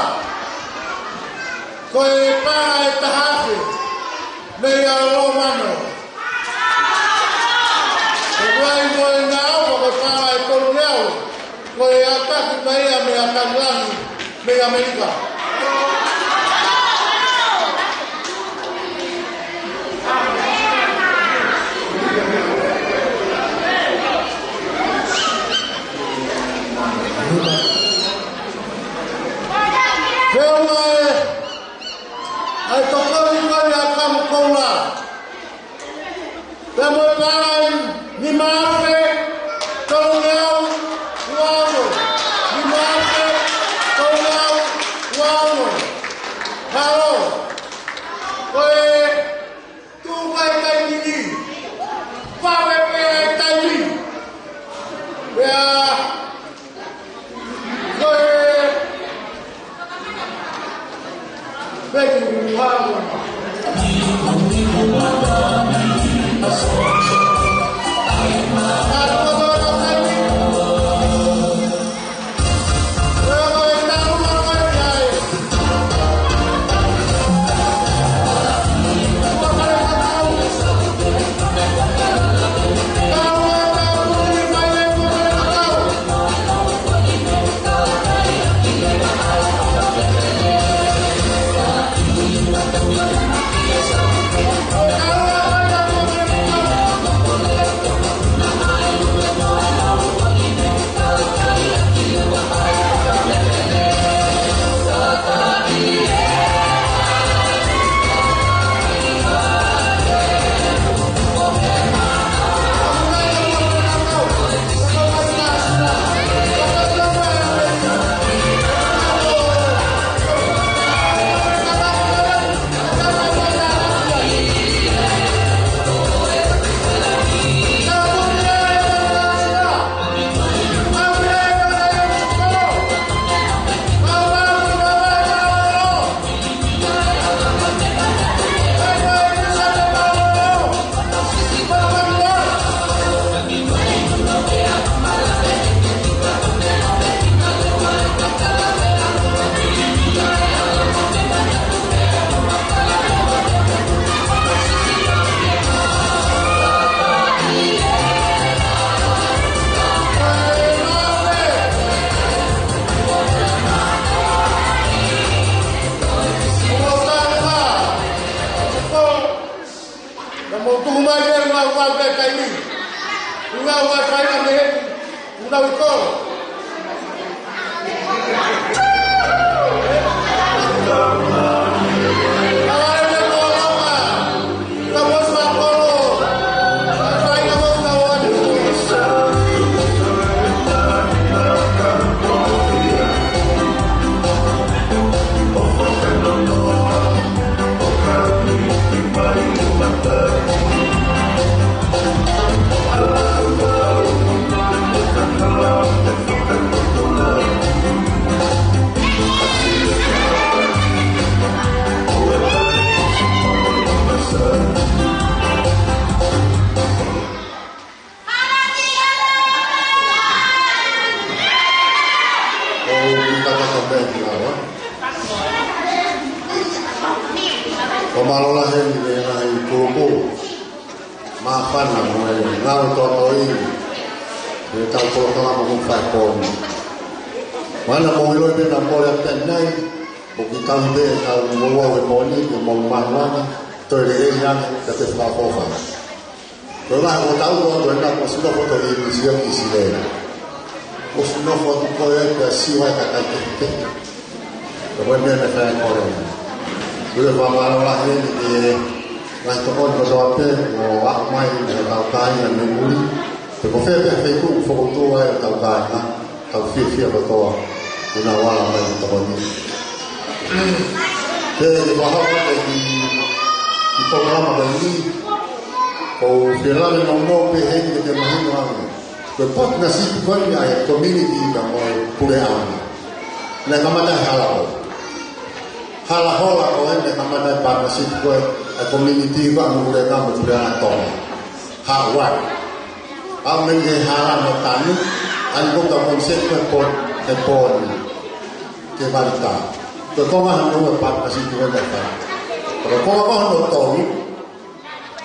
Ko e paʻanga ʻe taha afe, meia Lomano. Ko e vai mo e ngāue ko e paʻanga ʻe tolungeau. Ko e ʻataki mai ia meia Kalilangi, meia ʻAmelika. Feʻunga e, ʻa e tokoni ko eni ʻa Kamukoula. Pea mo e paʻanga ʻe nima afe tolungeau ua ono. Nima afe tolungeau ua ono. Mālō. Ko e tuʻu mai taimi ni. Vave pē ʻa e taimi. Pea Ko mālō lahi eni ki he ngaahi kulupu māfana mo e ngaahi tōtōi ʻi heʻetau polokalama ko e fai pō ni. Mana mo ilo pe na pole a pen nai, ʻoku tau ʻi he tau mo ua e pō ni, ke mau manuana, toe lelei ange, ka te fakaʻofoʻofa. Ko e lahi ko tau ko atu ena ko e sinofo atu ʻi he Misiona ʻIsileli. Ko e sinofo atu ko ē pea sio ai ka kai kehekehe. Ko e meʻa ne fai ko ē. Ko e fakamālō lahi eni ki he ngaahi tokoni kotoa pē, ʻo aʻu mai ʻi heʻetau kāinga mei muli. Pe ko fē pē ha feituʻu ʻoku fokotuʻu ai ʻetau kāinga. Tau fiefia kotoa, ʻi he ʻalu mai ʻo tokoni. Ke, ke fakahoko atu e kiʻi, kiʻi polokalama ko eni, ʻoku ou fie lave nounou pē heni ke te mahino ange. Ko e partnership ko eni ʻa e community ka mo e puleʻanga. Naʻe kamata he halahola. Halahola ko ē naʻe kamata e partnership ko ē ʻa e community ko ē mo e puleʻanga, mo e puleʻanga Tonga. Haʻu ai. ʻAu mei he hala mo tanu, ʻa ia ko e concept ko ē pō, he pō ni. Ke valita. Ko e konga hono ua e partnership ko ē naʻe fai. Ko e konga hono tolu,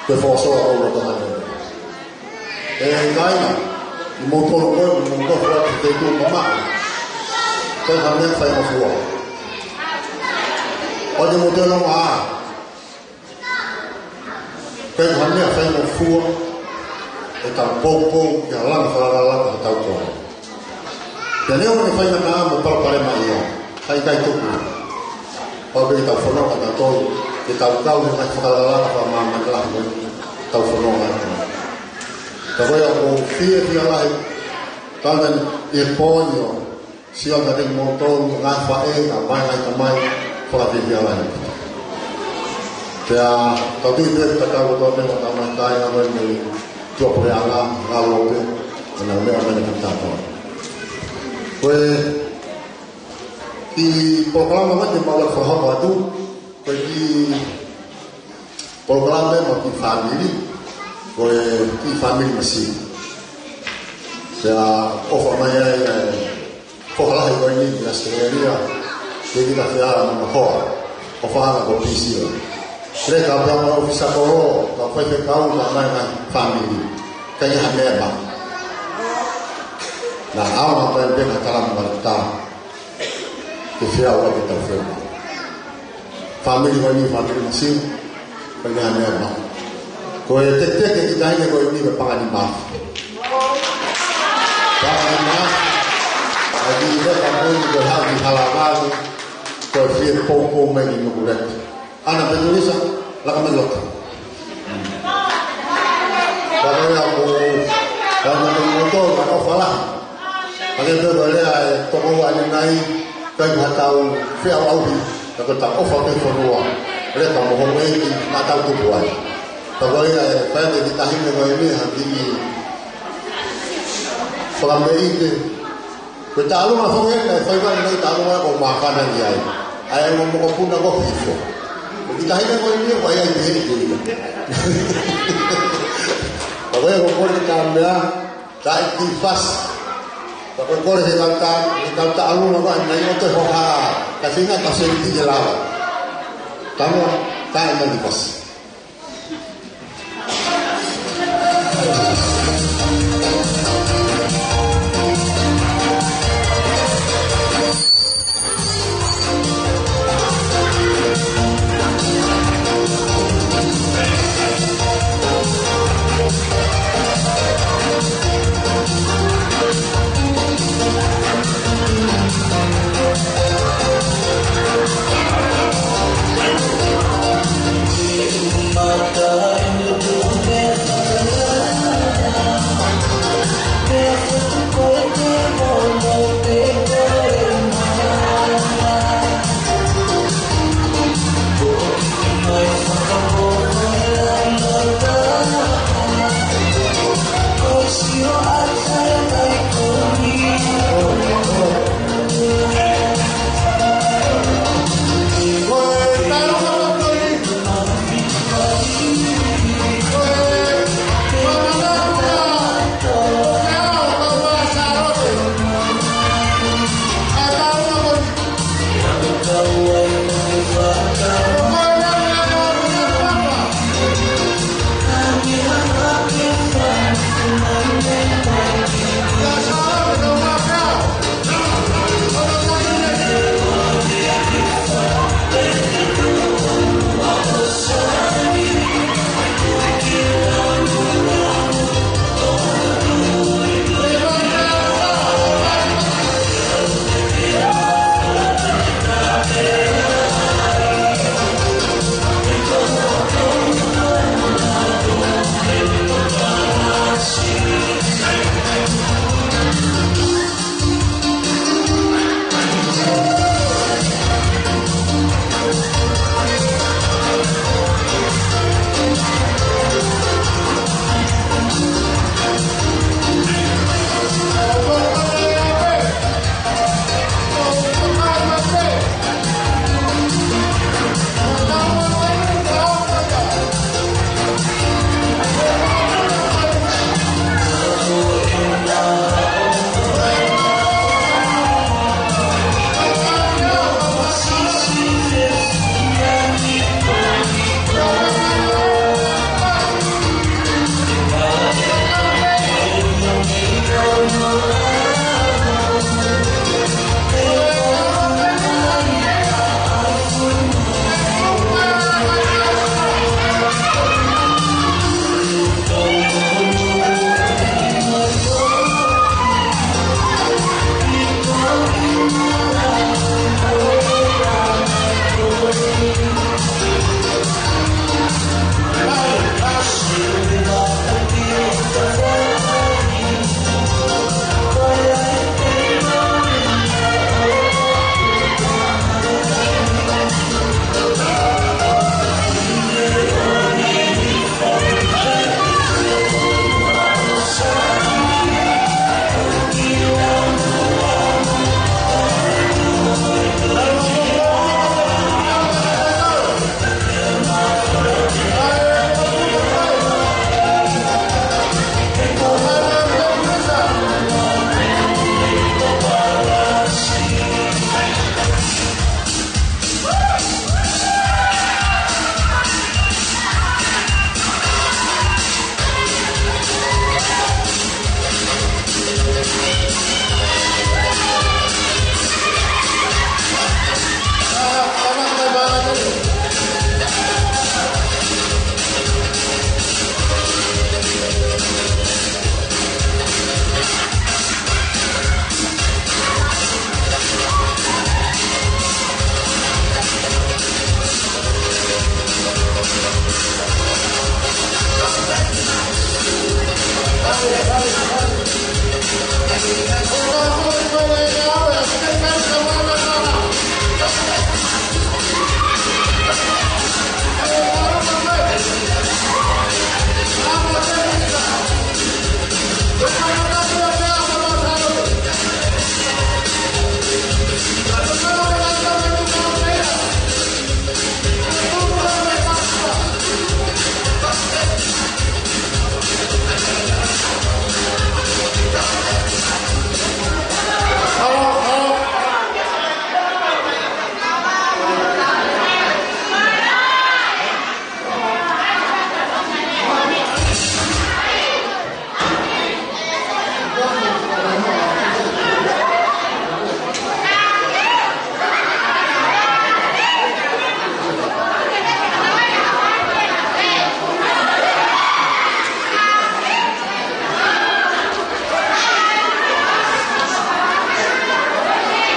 ko e foʻi soa ʻo e loto mane. ʻE kāinga, ʻi he moutolu ko ē, ʻi he moutolu ko ē, te tu mama. Ko e hā e meʻa faingofua. ʻO te moutolu mā. Ko e hā e meʻa faingofua ʻetau poupou ki he langa fakalakalaka ʻo hotau Tonga. Pea neongo ʻene faingataʻa mo e palopalema ia, ʻikai tuku. Pau pē ke tau fononga tautolu, ke tau kau he ngaahi fakalakalaka fakamāmani lahi mo ʻetau fononga atu. Ka ko ia ʻoku ou fiefia lahi, tau ʻi he pō ni ʻo sio atu kiate kimoutolu, ngaahi faʻē, ngaahi tamai, fakafiefia lahi. Pea, tau tui pē, tatau kotoa pē, ngaahi tamai, kāinga, ngaahi mei tuʻapuleʻanga, ngaahi ʻope, ngaahi meʻa, meʻa, meʻa, tatau. Ko e kiʻi polokalama mai te mau fakahoko atu, ko e kiʻi polokalama mo e kiʻi fāmili, ko e kiʻi fāmili Masiva. Pea ʻofa mai ai, ʻa e foha lahi ko eni ʻi ʻAositelēlia, ke kita fea mo hoa, ʻofa ʻana ko Pisila. Leka pea mo e ʻōfisa kolo, ka faifekau, ka mai ngaahi fāmili. Ka ʻi ai ha meʻa ma. Naʻa ʻaonga pē pē ka tala mo Marita. Ke fea ua ke tau fea. Fāmili ko eni, fāmili Masiva, ko eni ʻa e meʻa ma. Ko e teketeke ki taʻahine ko eni ko e pangani mā. Pangani mā. ʻA ia ko e meʻa ko eni ko e haʻu ki Halavai, ko e fie poupou mai ki Nukuleta. ʻAna Petulisa, laka mai loto. Ka ko ia ko, ka ko ia ko, ka ko ʻofa lahi. Ka ke pē ko e lea ʻe toko ua ʻanenai, ʻikai ha tau feʻauʻauhi, ka ko e tau ʻofa ki he fonua, leka mo houʻeiki, naʻa tau tupu ai. Ka ko ia ʻe fai ʻe he kiʻi taʻahine ko eni ha kiʻi fakameʻite, ko e taʻaluma foki ʻe fai mai ʻene taʻaluma ko māfana ni ai. ʻA ia mo mokopuna ko hifo. Ko e kiʻi taʻahine ko eni ko ia ʻi he heni ko ia. Ka ko ia ko e kole ka mea, taʻe kiʻi fasi. Ka ko e kole ke kau ta, ke kau taʻaluma ko ʻanenai ʻo te hoha. Ka feinga ka seli ki te lava. Tama, taʻe mai kiʻi fasi.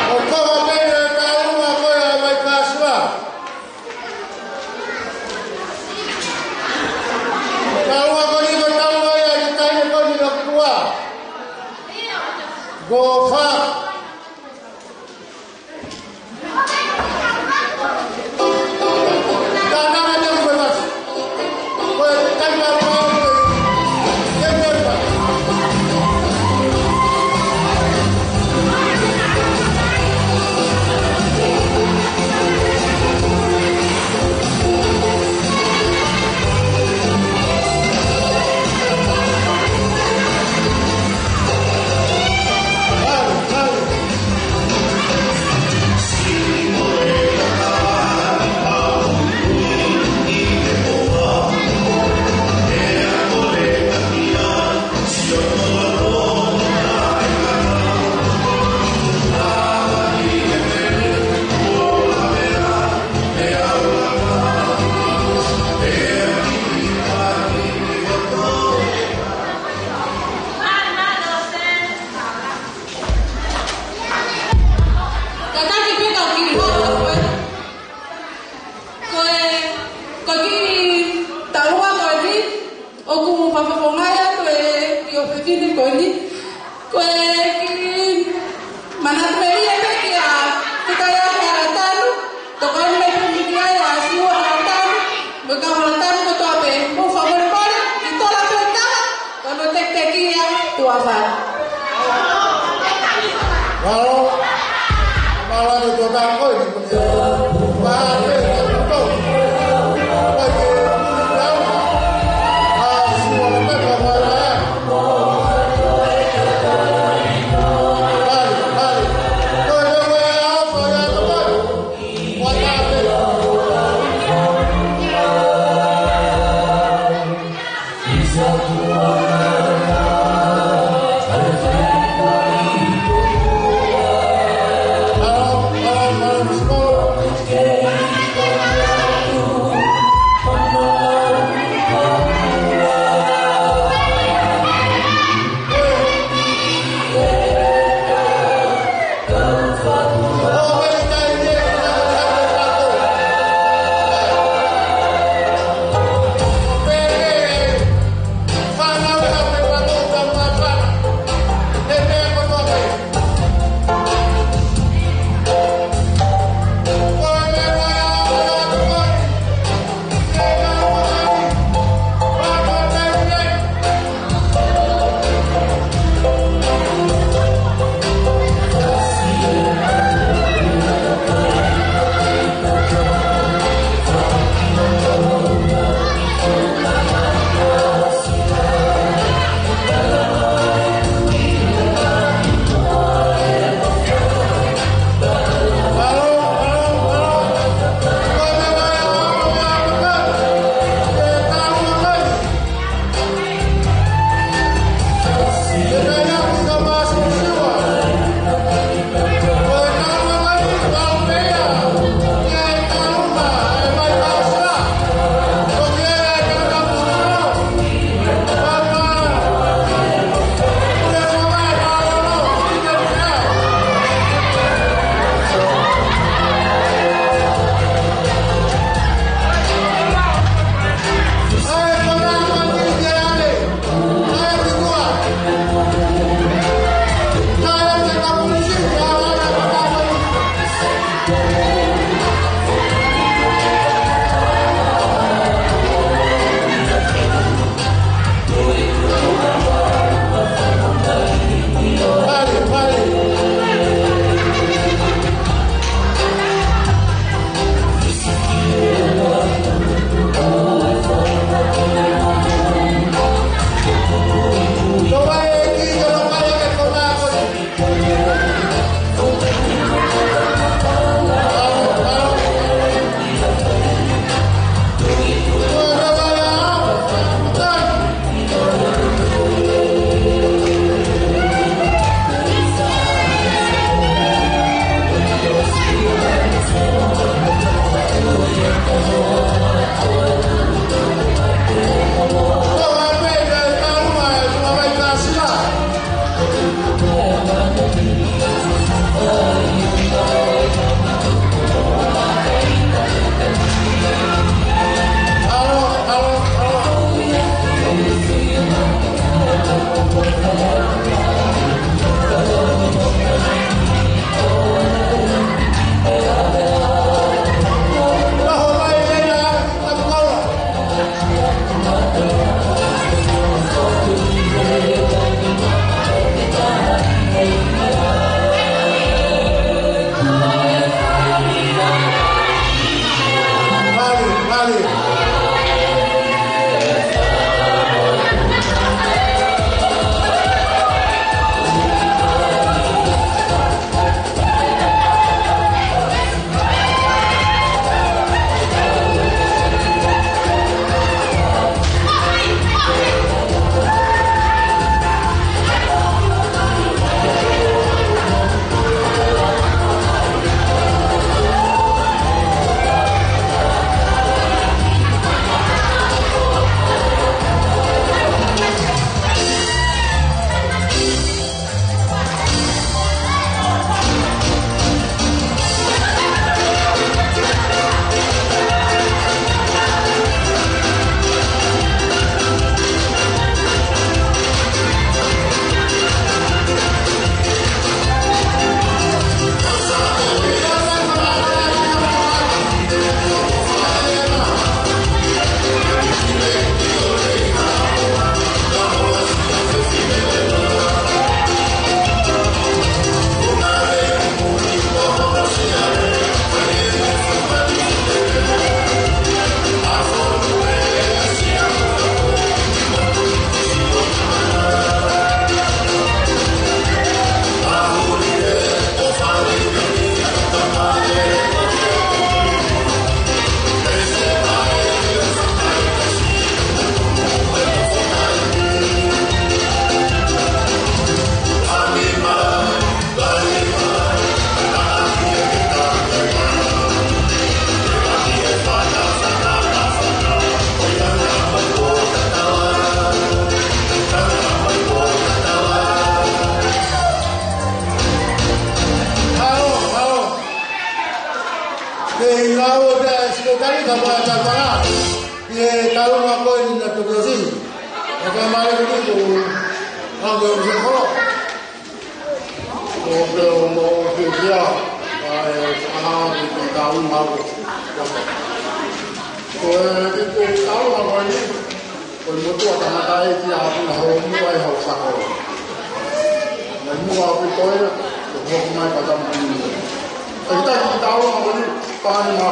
ʻOku ou pehē ʻe taua ko e ʻa mai kāsua. Taua ko eni ko taua ia ʻi he taimi ko eni ʻoku ua. Ko fā. Kātaki pē kau kiʻi hoko ko e, ko e, ko e kiʻi taua ko eni, ʻoku fakafofongaʻi atu ʻe he kiʻi ʻofefine ko eni. Ko e kiʻi manatu melie pē kia Fekaiake Halatanu, tokoni mai pē mei ai ʻa Siua Halatanu, mo e kau Halatanu kotoa pē, mou fakamolemole, ʻi tola pē tala, ko hono tekitekiʻi ʻa e tuʻa fale. Mālō, mālō atu tuʻa fale ko eni. Tapa, tapa, ʻi he taʻu ko eni naʻe toki ʻosi. Tapa mai ko eni ko Uncle Joseph. Ko pē ʻo mo ke kia, ʻa e ʻaho ni ko e taʻu ko. Ko e, ko e taʻu ko eni. Ko e motuʻa tangata ʻi he ʻapi na ho mua ʻi ho sako. Mai mua ʻapi ko ia, ko hoku mai ka tama ni. ʻE kita ki taʻu ko eni, pani ma.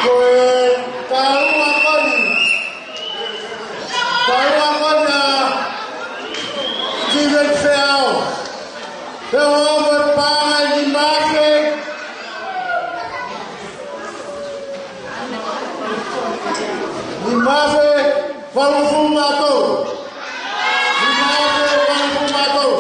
Ko e taua ko eni, taua ko ena, Steven Feau. Feau mo e paʻanga ʻe nima afe, nima afe valungofulu mā tolu. Nima afe valungofulu mā tolu.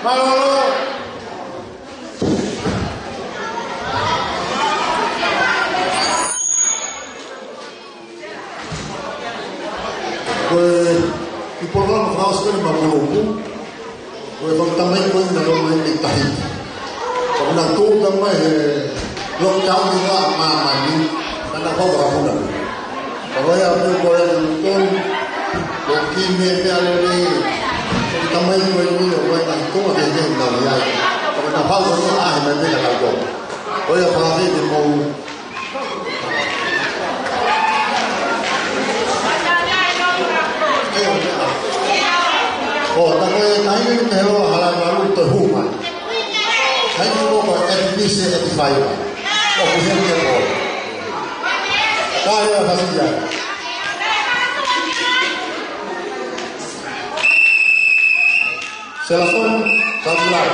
Mālō. Ko e kiʻi polokalama fakaʻosi ko eni maʻa Mulupu. Ko e fanga tamaiki ko eni naʻa nau ō mai mei Tahiti. Ka naʻa nau tuʻu mai he lockdown ʻi he māmani. Ka naʻa nau fakaʻuhinga. Ka ko e ʻaho ko eni naʻa nau tuʻu. Ko e kiʻi meʻa lelei. Ko e tamaiki ko eni ʻoku ʻi ai e ngaahi konga kehekehe naʻa nau ʻi ai. Ka naʻa nau fakaʻuhinga ʻa e meʻa naʻa nau tuʻu. Ko ia pāki te mou ʻO, tā ko e taimi ni te hoa hala malu te huma. Taimi ni ko e F B C eighty-five. ʻOku hiki e ko. Ka ia fasi ia. Selafoni, Katilai.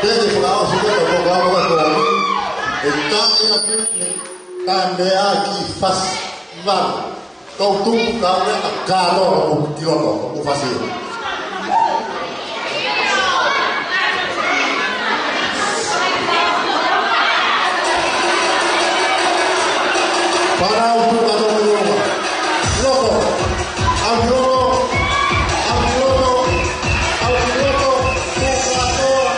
Pea ke fakaʻosi mai ʻetau polokalama ko eni, ʻe taʻe atu, ʻe taʻe meʻa ki fasi valu. Tau tuku ka ʻoku ʻa kātoa ʻoku ki loto, ʻoku fasi. Fānau, tuku kātoa ki loto. Loto. ʻAlu ki loto. ʻAlu ki loto. ʻAlu ki loto. Tuku kātoa.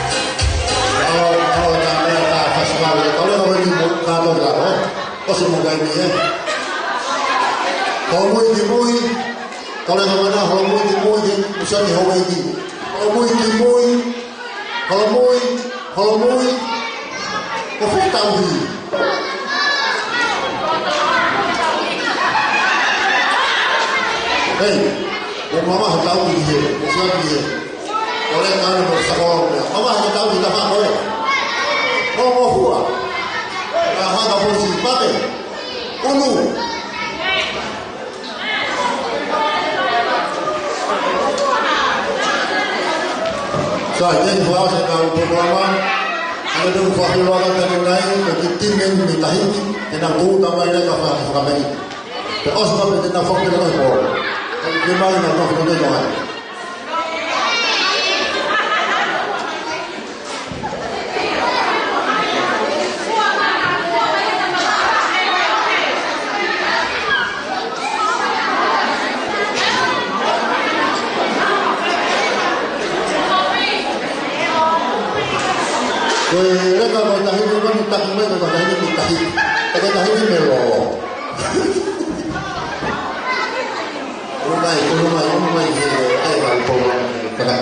ʻAlu, ʻalu, tā meʻa, tā fasi valu, tā leva ko eni mo kātoa, ē? ʻOsi mo kai ni, ē? Ko mui ki mui, Tole ka mana, holomui ki mui, ke usa ki Hauaiki. Holomui ki mui, holomui, holomui. Ko fē tauhi? Hei, ko mama ha tauhi he, ko fē tauhi he. Tole ka mana mo sako, mama ha tauhi ta fa ko e. Ko mo hua. Ka hanga mo si pake. Unu. Sai, tēnā fakaʻosi ʻetau polokalama. ʻA ia te u fakaʻilo atu ʻanenai, ko e timi mei Tahiti, te nau tūʻuta mai leva ka faka-, fakameni. Pea ʻosi mai pē te nau fakaʻilo atu e polo. Ke mai na nau fakaʻilo atu. Ko e leka ko e Tahiti, ko e taki mai ko e Tahiti, ko e Tahiti. Ko e Tahiti melo. Ulu mai, ulu mai, ulu mai, he, he, he, he, he, he.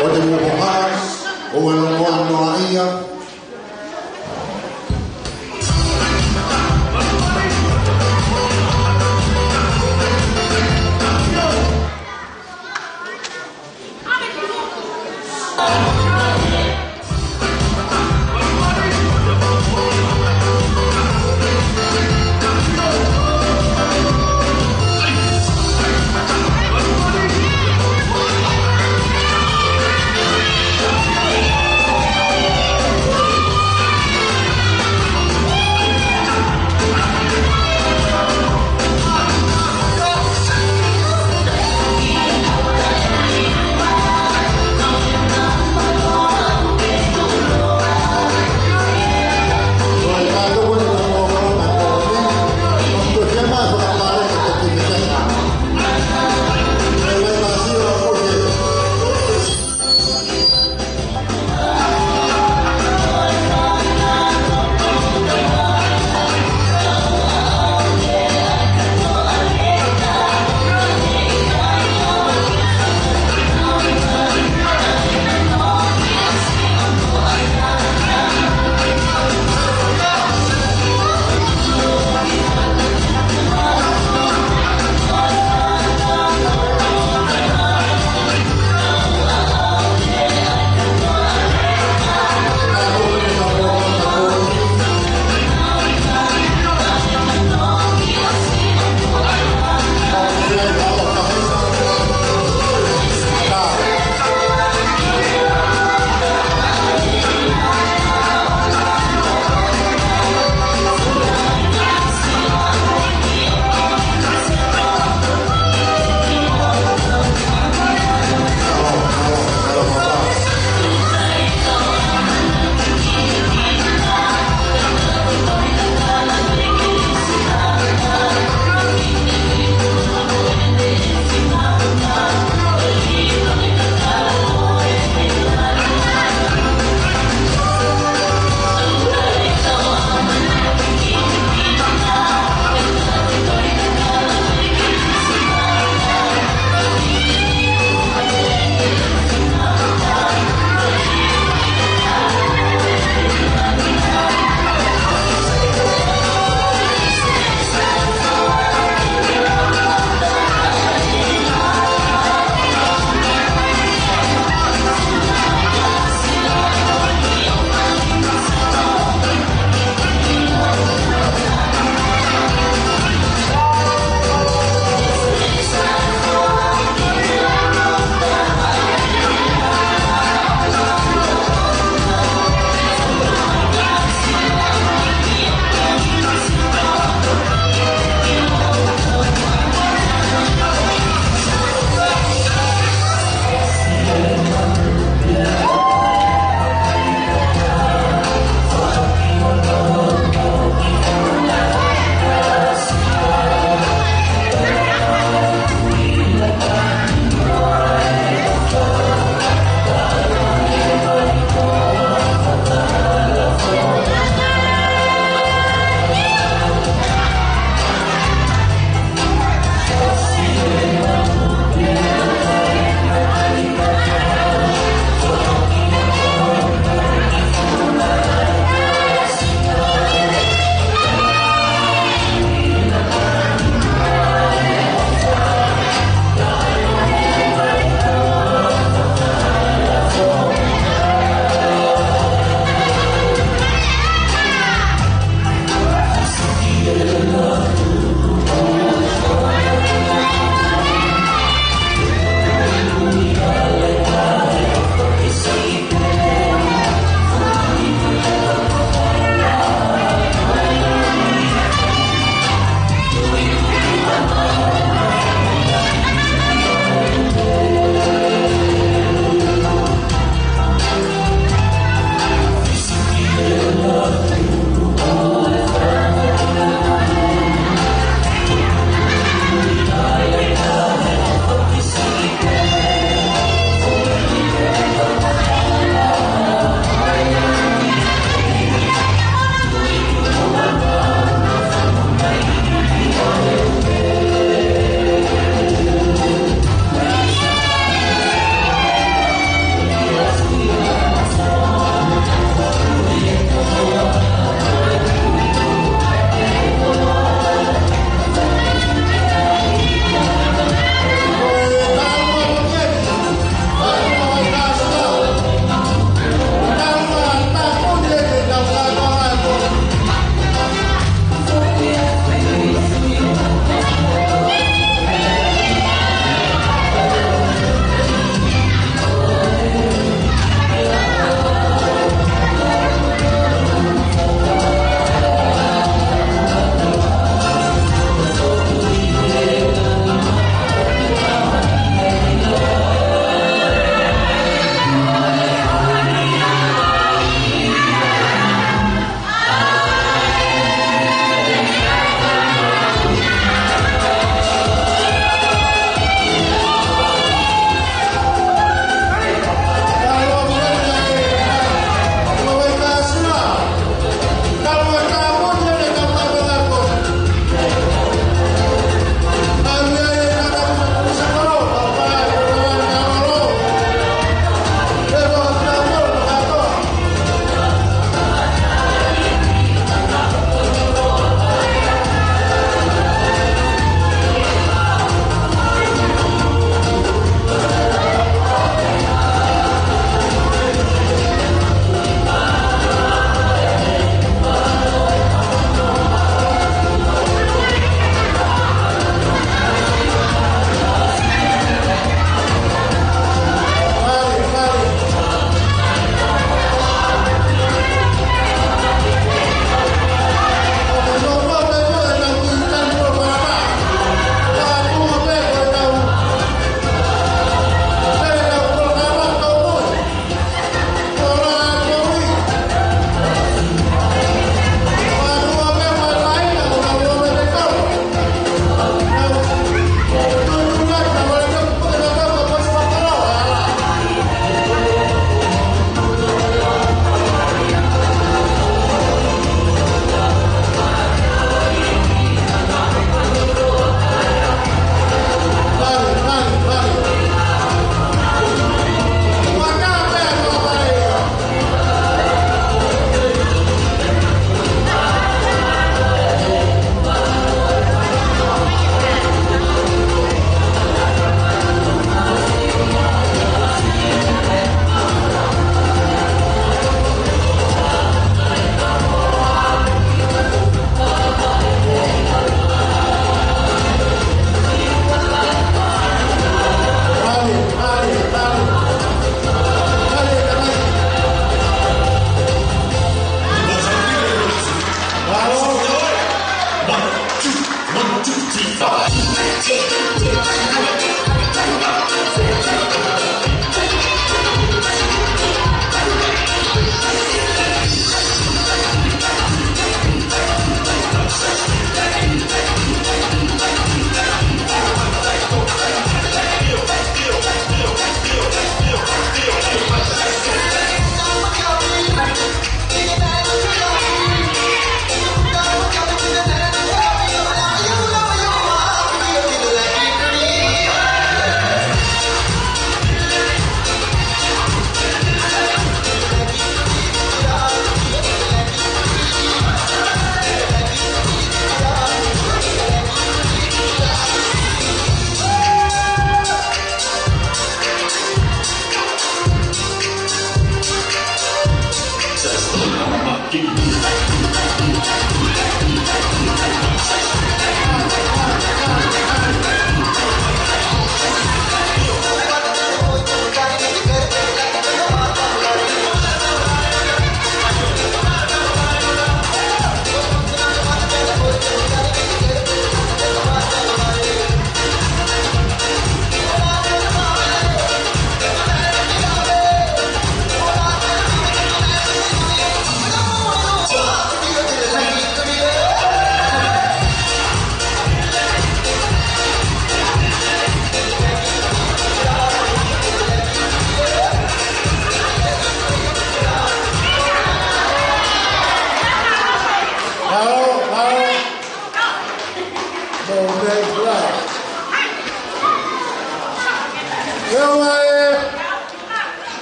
ʻO te mou hohaʻa, ʻoua ʻe longoaʻa noa ia.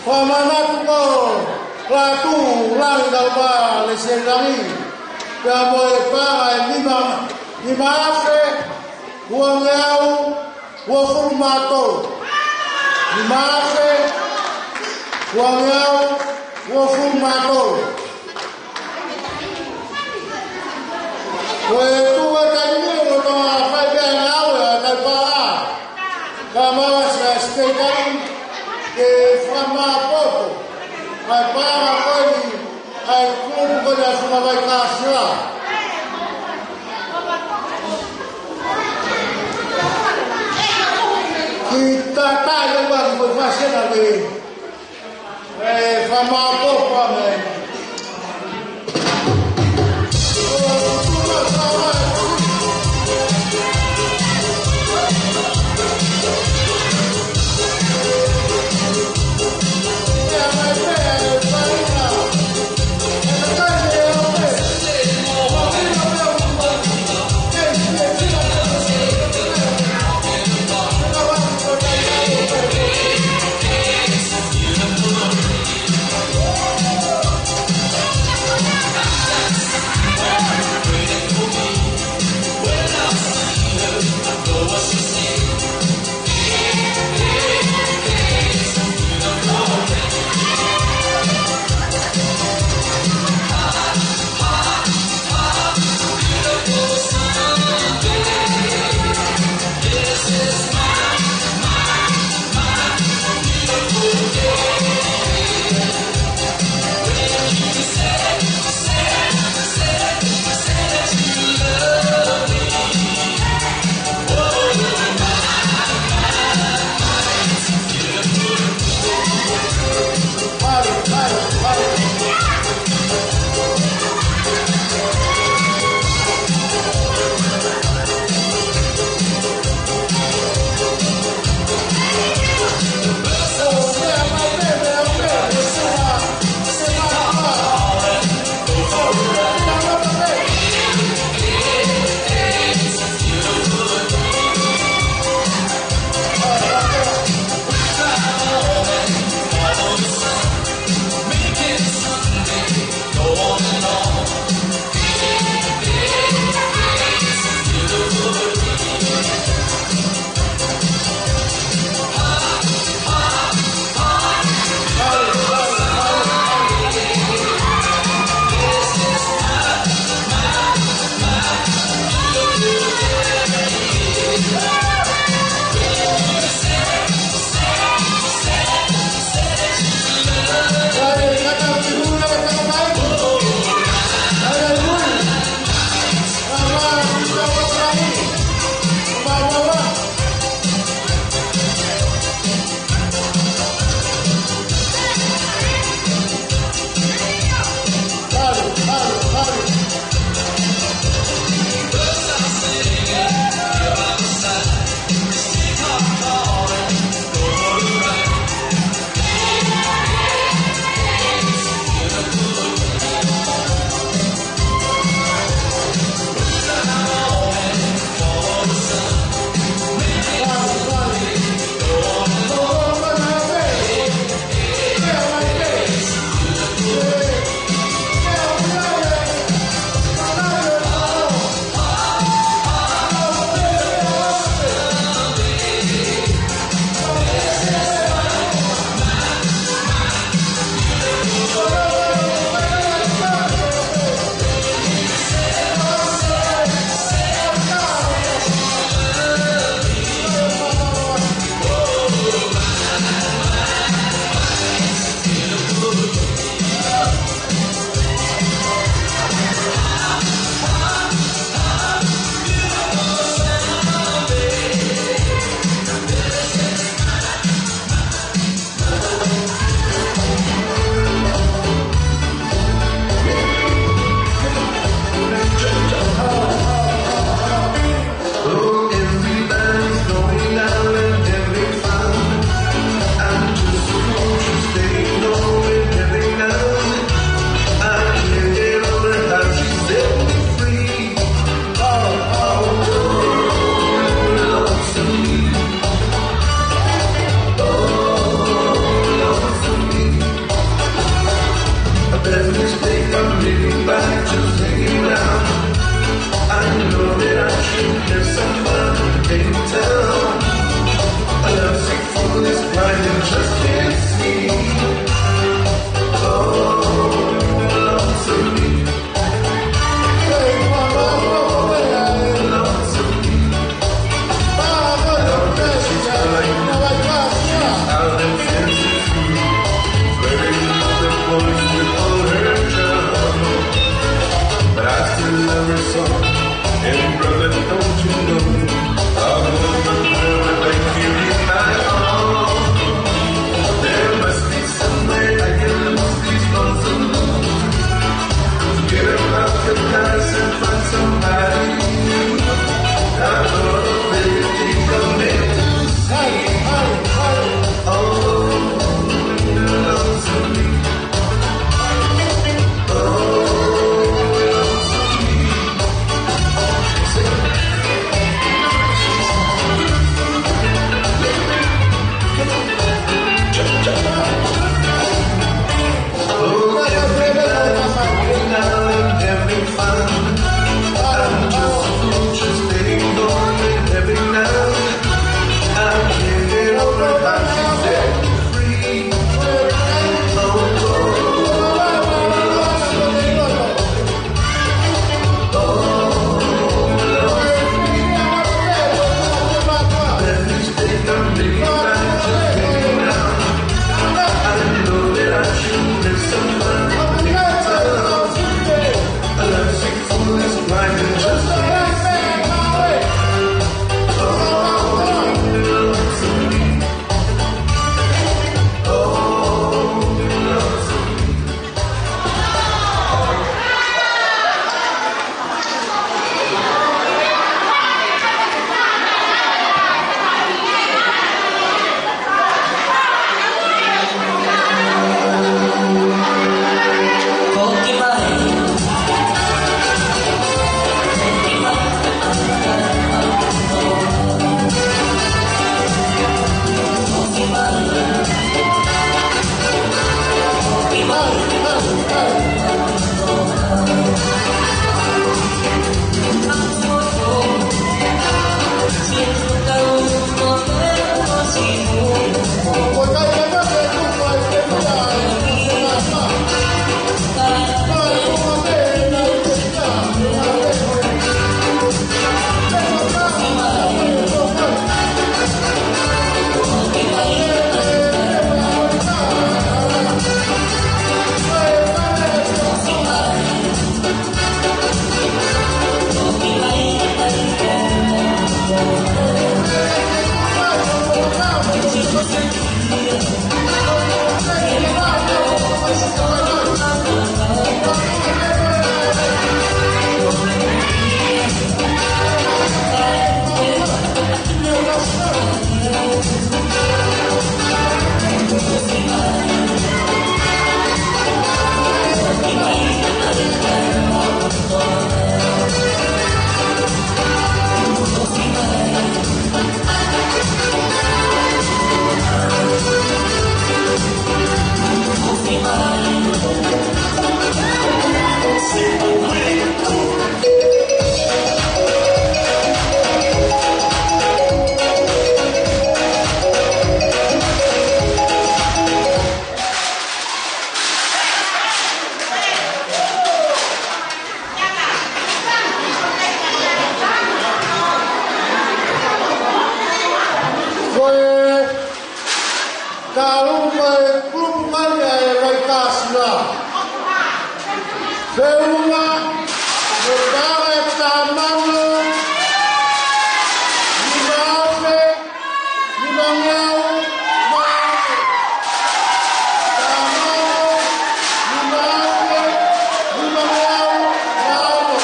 Fakamanatu ko Lātū Langi Kalapa Lesieli Langi, pea mo e paʻanga ʻe nima, nima afe, uangeau, uofulu mā tolu. Nima afe, uangeau, uofulu mā tolu. Ko e tuʻu ʻa e taimi ni ʻoku tau fai pē ʻa e ngāue ʻa e taupaʻa. Ka mau ʻa e state ke fakamāʻopoʻopo ʻa e paʻanga ko eni, ʻa e kulupu ko eni ʻa e Funga Vai Kāsila. Ki tata ia ua ki ko e fāsena ke ʻe fakamāʻopoʻopo mai. Sila. Feʻunga, mo e taʻu ʻe taha mano, nima afe, nimangeau mano. Taha mano, nima afe, nimangeau mano.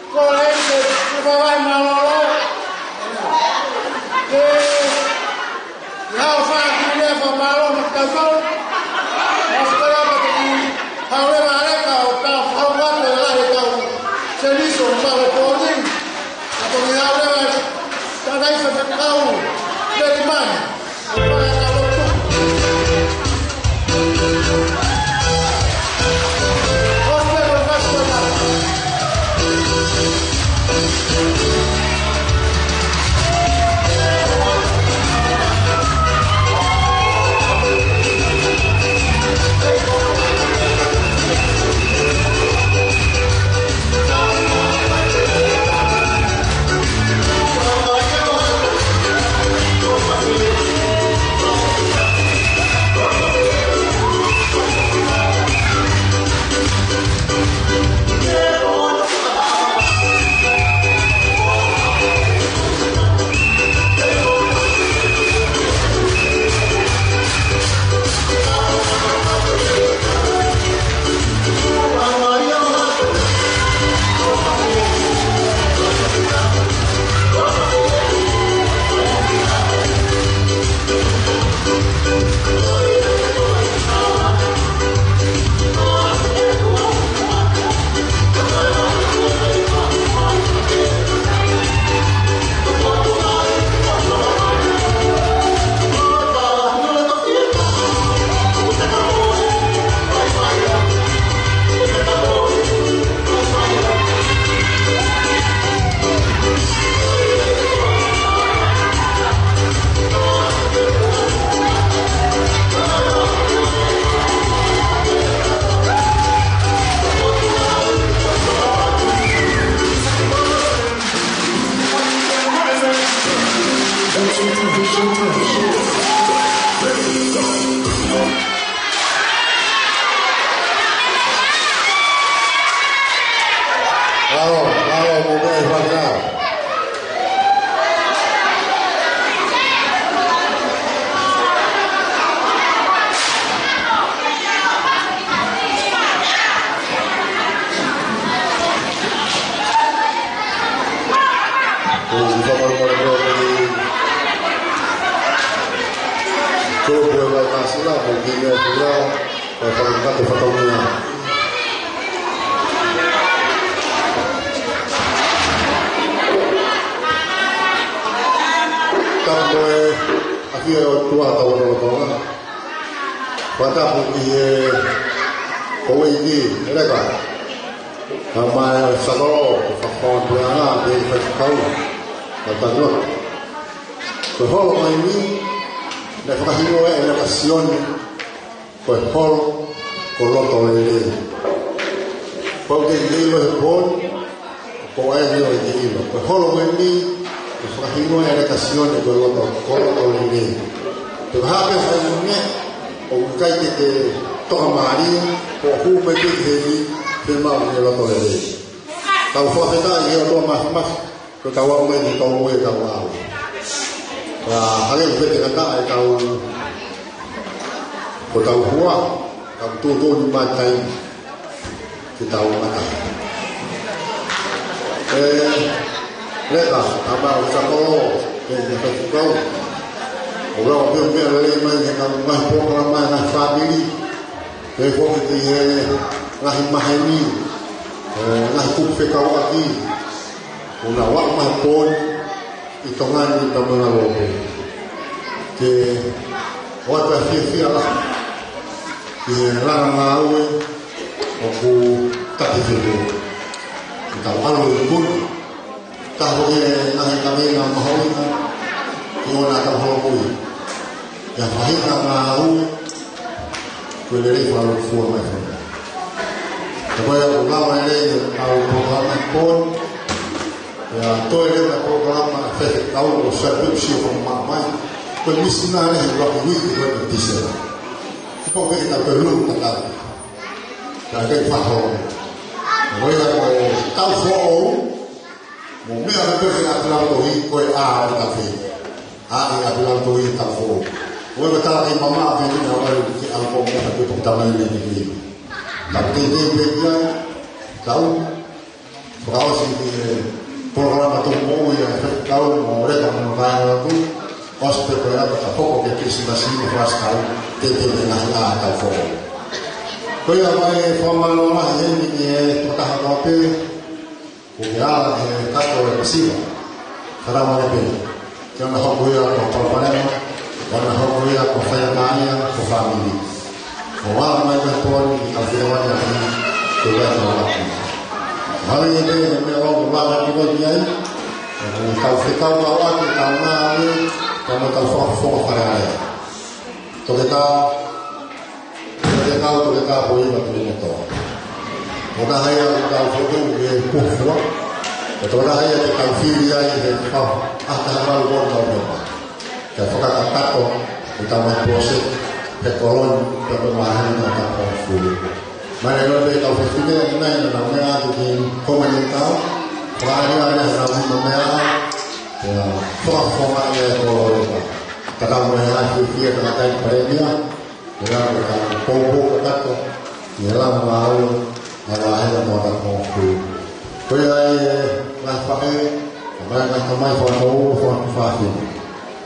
Ko e ʻEiki, ʻoku ou fakamālō. Ke ʻi haʻo fai ʻa e kiʻi lea fakamālō maʻa kitautolu. Maʻu fakalava ke ki haʻo leva ʻa e leka ʻo tau fakahoko atu e lahi ʻetau sēvisi ʻo Maʻu Pōni. Ka ko e haʻo leva ʻa e tangataʻeiki faifekau, Pelimani. Mālō, mālō, mo e meʻa ʻi fanga. Ko e fakamālō, mālō, mālō, mālō. Ko e pule mai Māsila, mo e kiʻi meʻa pule, ko e fakamālō, fakamālō. Tapu mo e ʻafio ʻa e ʻOtua ʻi hotau lotolotonga. Fakatapu ki he houʻeiki, ʻEleka. Kae ʻumaʻā e sakolo, ko e fakafofonga puleʻanga, pea mo e faifekau, kae ʻumaʻā e lotu. Ko e holo ko eni, naʻe fakahinohino ʻe ʻEleka Sione, ko e holo, ko e loto lelei. Pau ke ke ʻilo he pō ni, ko e ʻai ʻo ke ʻilo. Ko e holo ko eni, naʻe fakahinohino ʻe ʻEleka Sione ko e loto, ko e loto lelei. Te u hape fai ne, ʻoku ʻikai te ke tokamālie, ko e hū mai pē ki heni, pea maʻu e loto lelei. Tau fakafetaʻi ki he ʻOtua Māfimafi, ko ʻetau aʻu mai ki he tau ue tau aʻu. Ka hale u pete kata e tau, ko ʻetau hua, tau tūtū ni matai, ki he tau mata. ʻE, leka, ʻa mau sakolo, ke ke faifekau. ʻOku lau pē meʻa lelei mai, ke kau mai pōkala mai, ngaahi fāmili. Ke foki ki he ngaahi maheni, ʻe, ngaahi kupu fekauʻaki. ʻOku nau aʻu mai pō ni, ʻi Tonga ni pea mo e ngaahi lōpō. Ke ʻoatu e fiefia lahi ki he langa ngāue ʻoku taki fenua. Ke tau ʻalu ʻi muli, Ka ko e ngaahi kaveinga mahuʻinga ki hono ʻetau holomui. ʻI he faʻahinga ngāue, ko e lelei fakalūkufua mai fana. Ka ko ia ʻoku lava lelei ʻetau polokalama ʻi Pōni. ʻIo, toe lelei ʻetau polokalama ʻi he faifekau ʻo Sir Pepsi ʻo fakamamaʻo mai. Ko e misinale he ʻuluaki uike ko eni ʻo Tīsema. Kuo pau ke tau toe lulu tatau. Ka ke faho. Ko ia ko e taʻu foʻou, mo e meʻa ko ē ʻi ʻApilanitohi ko e ʻā ʻo e taʻu foʻou. ʻĀ ʻi ʻApilanitohi ʻi he taʻu foʻou. Ko e tala ki he maama pē ni na wai ke ʻalu ko e meʻa ko e pō tamai ni ni. Tau teitei pē ki ai, tau fakaʻosi ki he polokalama tō moʻui ʻa e faifekau mo Leka mo e kāinga atu. ʻOsi pē ko ia ka hoko ki he Kilisimasi mo e Fasi Tau, teitei pē ngaahi ʻā taʻu foʻou. Ko ia mai e fakamālō lahi heni ki he tokotaha kotoa pē, ʻoku ke ala he kato e siva. Fakamolemole pē. Ke ʻoua naʻa hoko ia ko e palopalema, ʻoua naʻa hoko ia ko e faingataʻaʻia, ko e fāmili. ʻO ala mai ka Pōni, ka fina wani a ni, ke wai ka waki. Mālō e pē, e meʻa ʻoku lava ki ko ni ai, ʻoku tau fekau kau ake, tau ngāue, tau mo tau fakafofonga Fale Alea. Toketā, Toketā, toketā ko ia ʻa Tuʻiʻonetoa. Ko e taha ia ʻoku tau fotu ʻi he pō fua. Ko e taha ia te tau fili ai he pau. ʻA e taha malu ko tau pē. Ke fakakakato, ʻi he tau mai pōseti, he koloni, pea mo e maheni na ta pau fulu. Mai ne loe pē tau fefine, ʻi nai na nau meʻa atu ki Kōmani tau. Fakaʻalia ʻa e nau meʻa. Pea fakafofonga ia e koloni. Tatau mo e ʻai fiefia tangataʻeiki palēmia. ʻE lava ka poupou kakato, ʻe lava ngāue, ʻa e hela mo ta ko fu. Ko ia e ngaahi faʻē, ʻa e ngaahi tamai fānau, fānau fāfine.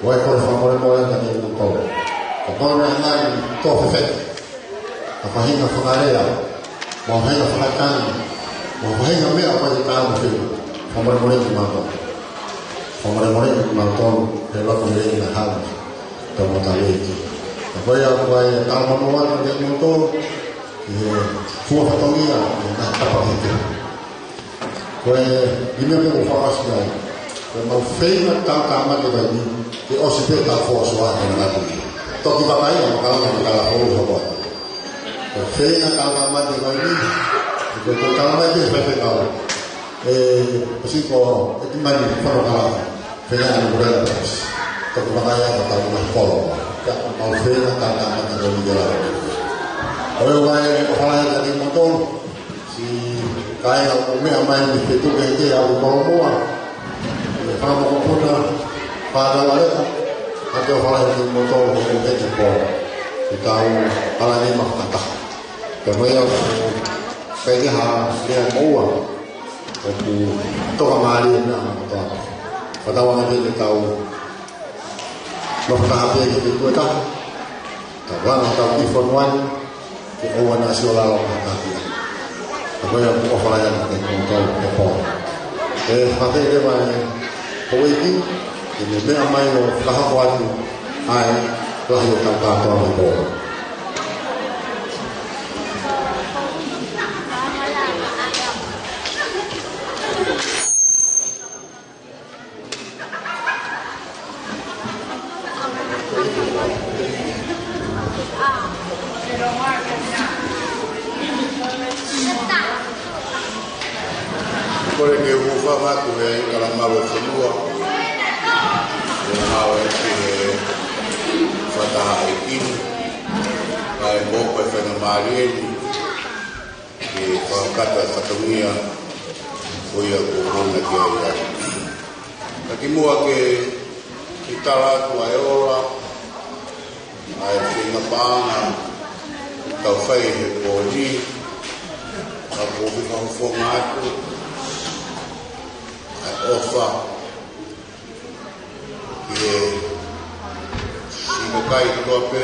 ʻOku ou kole fakamolemole atu kiate kimoutolu. Ka ko e ngaahi tō fefeka. ʻA e faʻahinga fakalea, mo e faʻahinga fakatangi, mo e faʻahinga meʻa ʻoku ʻikai ke tau mo feu. Fakamolemole kiate kimoutolu. Fakamolemole kiate kimoutolu, he loto lelei na hau. Tau mata leki. Ka ko ia ʻoku ou kole fakamolemole atu kiate kimoutolu, ʻi he fua fatongia, ʻi he ngaahi tapa kehekehe. Ko e ʻi he meʻa pē ʻoku fakaʻosi ai. Ko ʻemau feinga tau tāmate ko eni, ke ʻosi pē tau fōsoa he ngaahi. Toki vakai ʻa e makala, makala fōsoa. Ko e feinga tau tāmate ko eni, ko e tau mai ke fefekau. ʻE, ʻosi ko, ʻe ki mani, fano kala. Feinga ʻa e Lula Trust. Toki vakai ʻa e tau mai kolo. Ka mau feinga tau tāmate ko eni ke lava. ʻOku ou kole fakamolemole atu kiate kimoutolu. Siʻi kāinga ʻoku meʻa mai ni ke tuku ke ʻalu ki Kolomoa. ʻE fānau mokopuna, fānau ʻa Leka, ʻa e ʻofa lahi kiate kimoutolu ʻoku mou ʻi heni he pō. Ke tau ʻalu ni mo fakataha. Ka ko ia ʻoku ʻikai ke ha meʻa moʻua. ʻOku toka mālie meʻa ʻa e kotoa. Fakatauange ke tau nofo taha pē ki he tuʻa taha. Tau langa tau ki fonua ni, ke ʻoua naʻa sio lalo ha taha ki ai. Ka ko ia ʻoku ou ʻofa lahi atu kiate kimoutolu he pō. ʻE fakafeʻiloaki mai houʻeiki, ke ne meʻa mai ʻo fakahoko atu ʻa e lahi ʻo e tau kātoa mai pō. Kole ke u fakahoko atu e kalamalō fonua. ʻE ngāue ki he fakataha ʻi he kini. Kae mo ko e faingamālie ni. Ke fakakakato e fatongia, ko ia ʻoku ou kole ki ai. Ka kimuʻa ke, ke tala atu ʻa e ola, ʻa e feinga paʻanga, tau fai he pō ni, ka ʻoku ou fakafofonga atu, ʻa e ʻofa, ʻi he siʻi kakai kotoa pē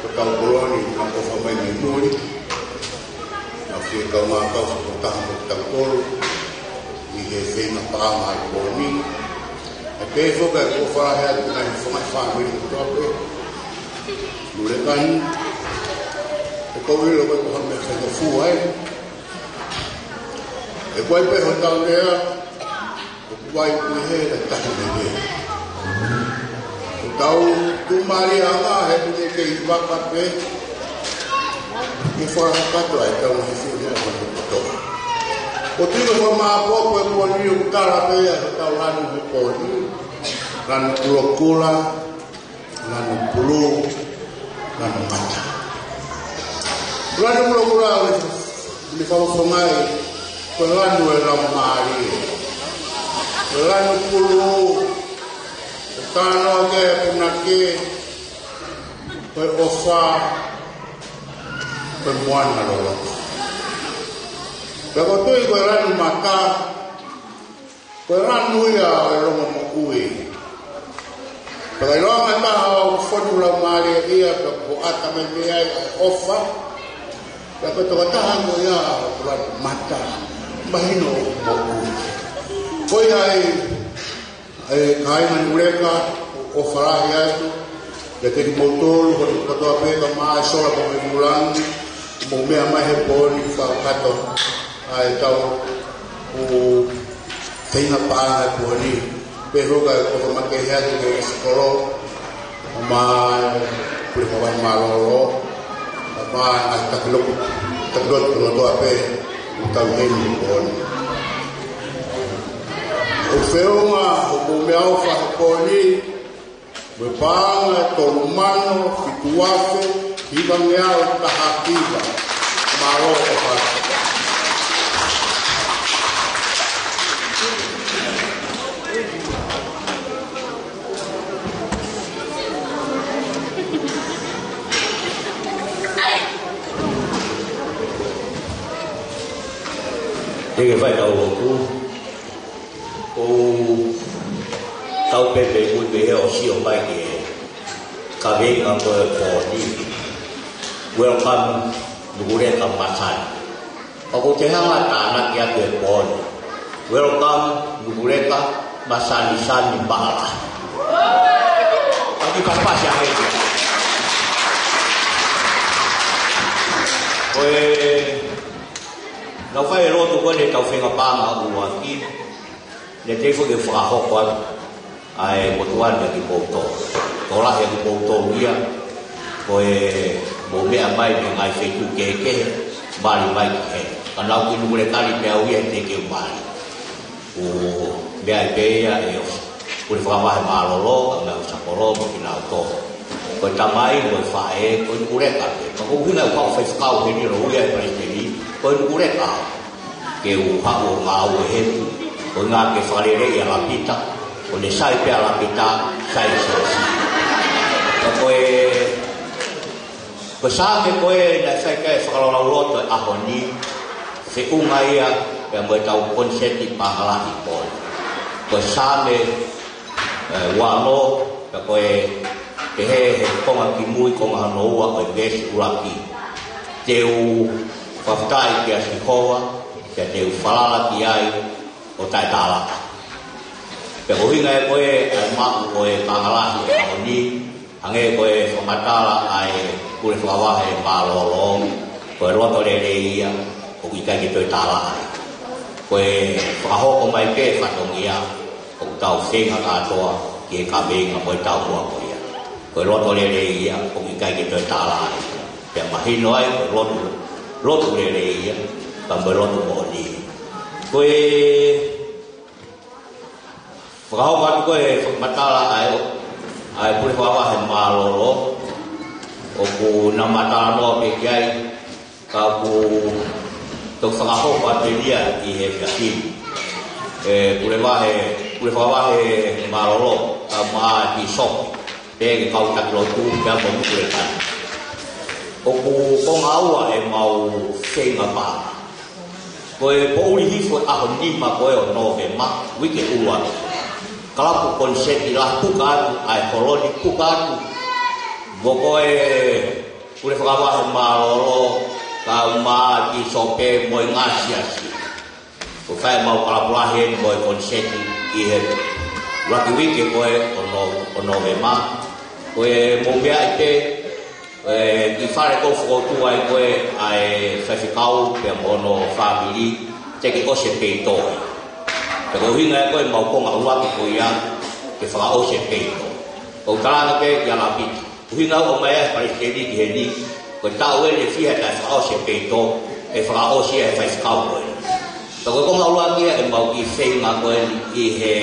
ʻo e kau koloni naʻa nau ʻofa mai mei muli. Naʻa nau fie kaungā kau fakataha mo kitautolu ʻi he feinga paʻanga ʻa e koloni. ʻE pehē foki ʻa e ʻofa lahi atu ki he ngaahi fāmili kotoa pē. Mulekani. ʻOku ou ʻilo ko e ko ha meʻa fai ka fua ai. ʻE ko e pē hotau meʻa. ʻOku Pai kui he la tahi me he. Tau tu mari anga he kune ke i vaka pe. Ke fakakakato ai tau he fie mea ko te koto. Ko tino ko ma po ko e pōni o kala pe a tau lanu he pōni. Lanu kulokula, lanu pulu, lanu mata. Lanu kulokula le, le faufongai, ko lanu e lau mālie. Lanu pulu, ko tano ke punake, ko e ʻofa, ko e moana loloto. Pea ko tui ko lanu mata, ko e lanu ia ʻo e longomoʻui. Pea ka ʻiloa mai taha ʻo fonu lau mālie ia, pea ko ata mai mei ai ʻa e ʻofa. Pea ko e tokotaha ko ia ʻoku lanu mata, mahino ʻoku moʻui. Ko ia ai, ʻa e kāinga Nuʻuleka, ʻofa lahi atu. Pea kiate kimoutolu, ko e kotoa pē ka mai sola ko me mulangi, mou meʻa mai he pōni fakakakato ʻa e tau ʻo feinga paʻanga he pōni. Pea ko e kotoa makehe atu ke sikolo, mai pule mawai mālōlō, mai ʻa e takiloku, takiloku kotoa pē, ʻo tau heni he pōni. ʻOku feʻunga hoʻomou meʻaʻofa he pōni, mo e paʻanga ʻe tolu mano fitu afe hivangeau taha hiva. Mālō ʻofa atu. Ke ke fai tau lotu. ʻOku tau pehē pē ʻoku ʻi he ʻosi ʻo mai ki he kaveinga ko e pōni. Welcome, Nukuleka Masani. ʻOku te hanga tānaki atu e pōni. Welcome, Nukuleka Masani Sani Mahala. ʻOku pasipasi ange ia. Ko e, naʻa ku fai e lotu ko eni tau feinga paʻanga ʻuluaki. Ne te fo ke fakahoko atu ʻa e motuʻa ni kiate kimoutolu. Tokolahi ʻa kimoutolu ia, ko e mou meʻa mai mei he ngaahi feituʻu kehekehe, mali mai ki heni. Ka naʻa ku ʻi Nukuleka ni pē au ia he teʻeki ke u mali. ʻOku meʻa ai pē ia ʻe ʻofa. Pule Fakavahe Mālōlō, ʻa e meʻa ʻofa kolo mo kinautolu. Ko e tamai, ko e faʻē, ko e Nukuleka pē. Ka ko e ʻuhinga ʻoku ou faifekau heni ʻo ui ʻa e palesiteni, ko e Nukuleka. Ke u haʻu ʻo ngāue heni, ko e ʻuhinga ke fakaleleiʻi ʻa Lapita, ko ʻene sai pē ʻa Lapita, sai e siasi. Ka ko e, ko e Saame ko ē naʻe fai ki ai e fakalaulauloto he ʻaho ni, feʻunga ia pea mo e tau koniseti Pangalahi ko ē. Ko e Saame ʻe, ua ono, pea ko e pehē he konga kimui, konga hono ua ʻo e veesi ʻuluaki. Te u fakafetaʻi kia Sihova, pea te u falala ki ai ʻo taʻetālata. Pea ko e ʻuhinga ia ko ē ʻa e maʻu ʻo e Pangalahi he ʻaho ni, hangē ko e fakamatala ʻa e Pule Fakavahe Mālōlō, ko e loto lelei ia, ʻoku ʻikai ke toe tālaʻa. Ko e fakahoko mai pē fatongia, ʻoku tau feinga kātoa ki he kaveinga mo e taumuʻa ko ia. Ko e loto lelei ia, ʻoku ʻikai ke toe tālaʻa. Pea mahino ai, ko e lotu, lotu lelei ia, pea mo e lotu moʻoni. Ko e fakahoko atu ko e fakamatala ʻa e, ʻa e Pule Fakavahe Mālōlō, ʻoku na matala noa pē ki ai, ka ʻoku toki fakahoko atu eni ia ʻi he efiafi ni. ʻE Pule Vahe, Pule Fakavahe Mālōlō, kae ʻumaʻā e pīsope, pea ki he kau taki lotu, pea mo Nukuleka ni. ʻOku konga ua ʻemau feinga paʻanga. Ko e poʻuli hifo ʻaho nima ko ē ʻo Nōvema, uike ʻuluaki. Kalapu koniseti lahi puka atu, ʻa e holo ni puka atu. Mo ko e Pule Fakavahe Mālōlō, kae ʻumaʻā e pīsope mo e ngaahi siasi. ʻOku fai ʻemau kalapu lahi eni mo e koniseti ʻi he ʻuluaki uike ko ē ʻo Nō-, ʻo Nōvema. Ko e mou meaʻi pē, ʻe, ʻi fale ʻoku fokotuʻu ai ko ē ʻa e faifekau pea mo hono fāmili, te ke ʻosi e peito. Pea ko e ʻuhinga ia ko ē ʻemau konga ʻuluaki ko ia ke fakaʻosi e peito. ʻOku ou tala ange pē kia Lapita, ʻuhinga ʻoku ʻomai ai e palesiteni ki heni, ko e taʻu eni ʻe fiha taʻe fakaʻosi e peito, ʻe fakaʻosi ia ʻe he faifekau ko ē. Pea ko e konga ʻuluaki ia ʻemau kiʻi feinga ko ē ʻi he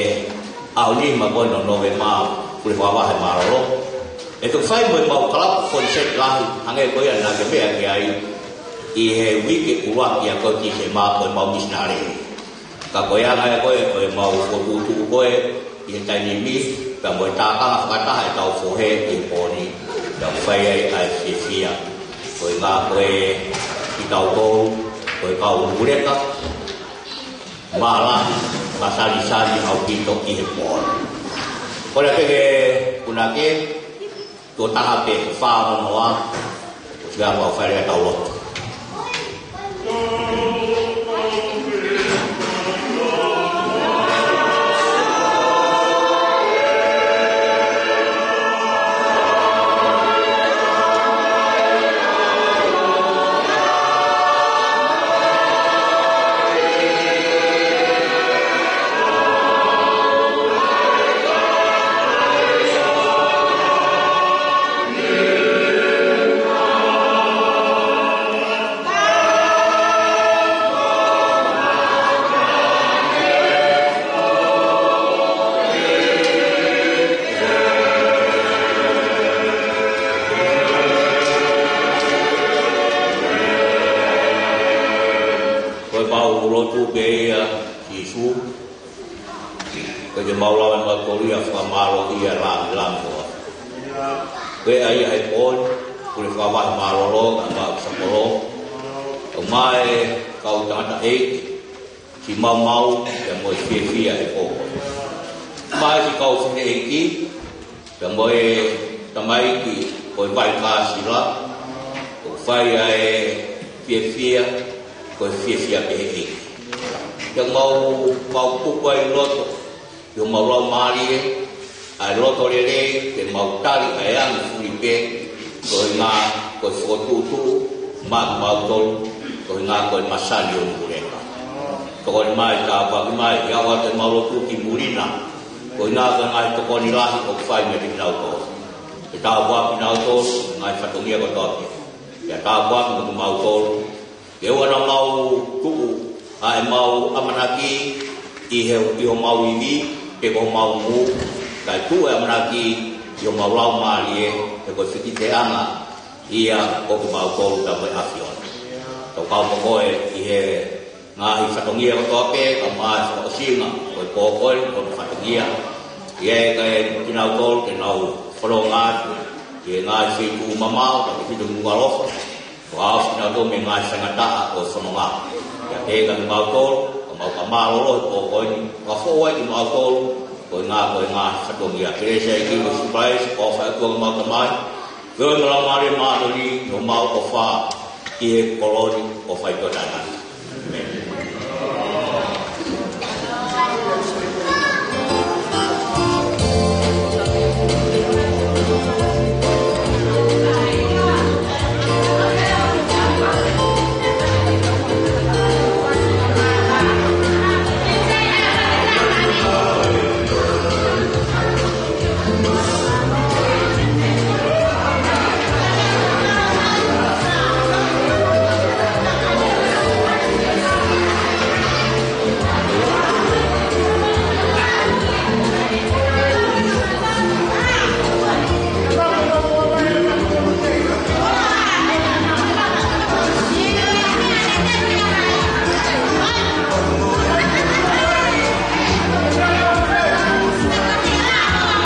ʻaho nima ko eni ʻo Nōvema, Pule Fakavahe Mālōlō. ʻE toki fai mo ʻemau kalapu koniseti lahi, hangē ko ia naʻa ke meʻa ki ai, ʻi he uike ʻuluaki ia ko ē ʻo Tīsema, ko ʻemau misinale. Ka ko e anga ia ko ē ʻo ʻemau fokotuʻutuʻu ko ē ʻi he taimi ni, pea mo e tākanga fakataha ʻetau fohe ʻi he pō ni, pea ʻoku fai ai ʻa e fiefia. Ko e ʻuhinga ko ē kitautolu, ko e kau Nūleka, mālō, māsanisani ʻaupito ʻi he pō ni. Ko ia pē ke punake, tuʻo taha pē, fā ono noa, ʻo sia pau fale ʻetau lotu. Ko ʻemau lotu pē ia, Sīsū, ke ke mau lava ʻemau tōlia fakamālō ia la la moa. Ko ia ai he pō ni, Pule Fakavahe Mālōlō, kae ʻumaʻā ʻa Sapolo, ʻomai e kau tangataʻeiki, siʻi maumau, pea mo e fiefia he pō. ʻOmai siʻi kau fineʻeiki, pea mo e tamaiki ʻo e Vaikāsila, ʻo fai ʻa e fiefia, ko e fiefia pē he ʻEiki. Pea mau, mau kuku ai loto, ʻi homau laumālie, ʻa e loto lelei, ke mau tali ʻa e angi fuli pē, ko e ʻuhinga, ko e fokotuʻutuʻu, maʻa kimautolu, ko e ʻuhinga ko e masani ʻo Nūleka. Tokoni mai, tāpuaki mai, ʻi he ʻoatu ʻemau lotu ki muli na, ko e ʻuhinga ko e ngaahi tokoni lahi ʻoku fai meiate kinautolu. Ke tāpuakiʻi kinautolu, ngaahi fatongia kotoa pē. Ke tāpuakiʻi mo kimautolu, ke ʻoua naʻa mau tuʻu ʻa ʻemau ʻamanaki ʻi he, ʻi homau ivi, pe ko homau ngū, kae tuʻu e ʻamanaki ʻi homau laumālie, he ko e fititeʻanga ia ʻo kimautolu pea mo e ʻAfiona. Tau kau mo koe ʻi he ngaahi fatongia kotoa pē, kae ʻumaʻā e fakaʻosinga ʻo e pō ko eni, ko e fatongia. ʻI he kakai mo kinautolu, ke nau fononga atu ʻi he ngaahi feituʻu mamao, kae ʻumaʻā e feituʻu ʻaloʻofa. Kuo ʻosi kinautolu mei he ngaahi faingataʻa ʻo e fononga. Pea pehē kiate kimautolu, ʻoku mau fakamālōlō he pō ko eni, ʻoku fou ai kimautolu, ko e ʻuhinga ko e ngaahi fatongia. Kelesi ʻa e ʻEiki ko Sīsū Kalaisi, ʻofa ʻa e ʻOtua ko homau Tamai, feohi mo e Laumālie Māʻoniʻoni, ʻo mau ʻofa ʻi he kolo ni ʻo fai ki he taʻengata.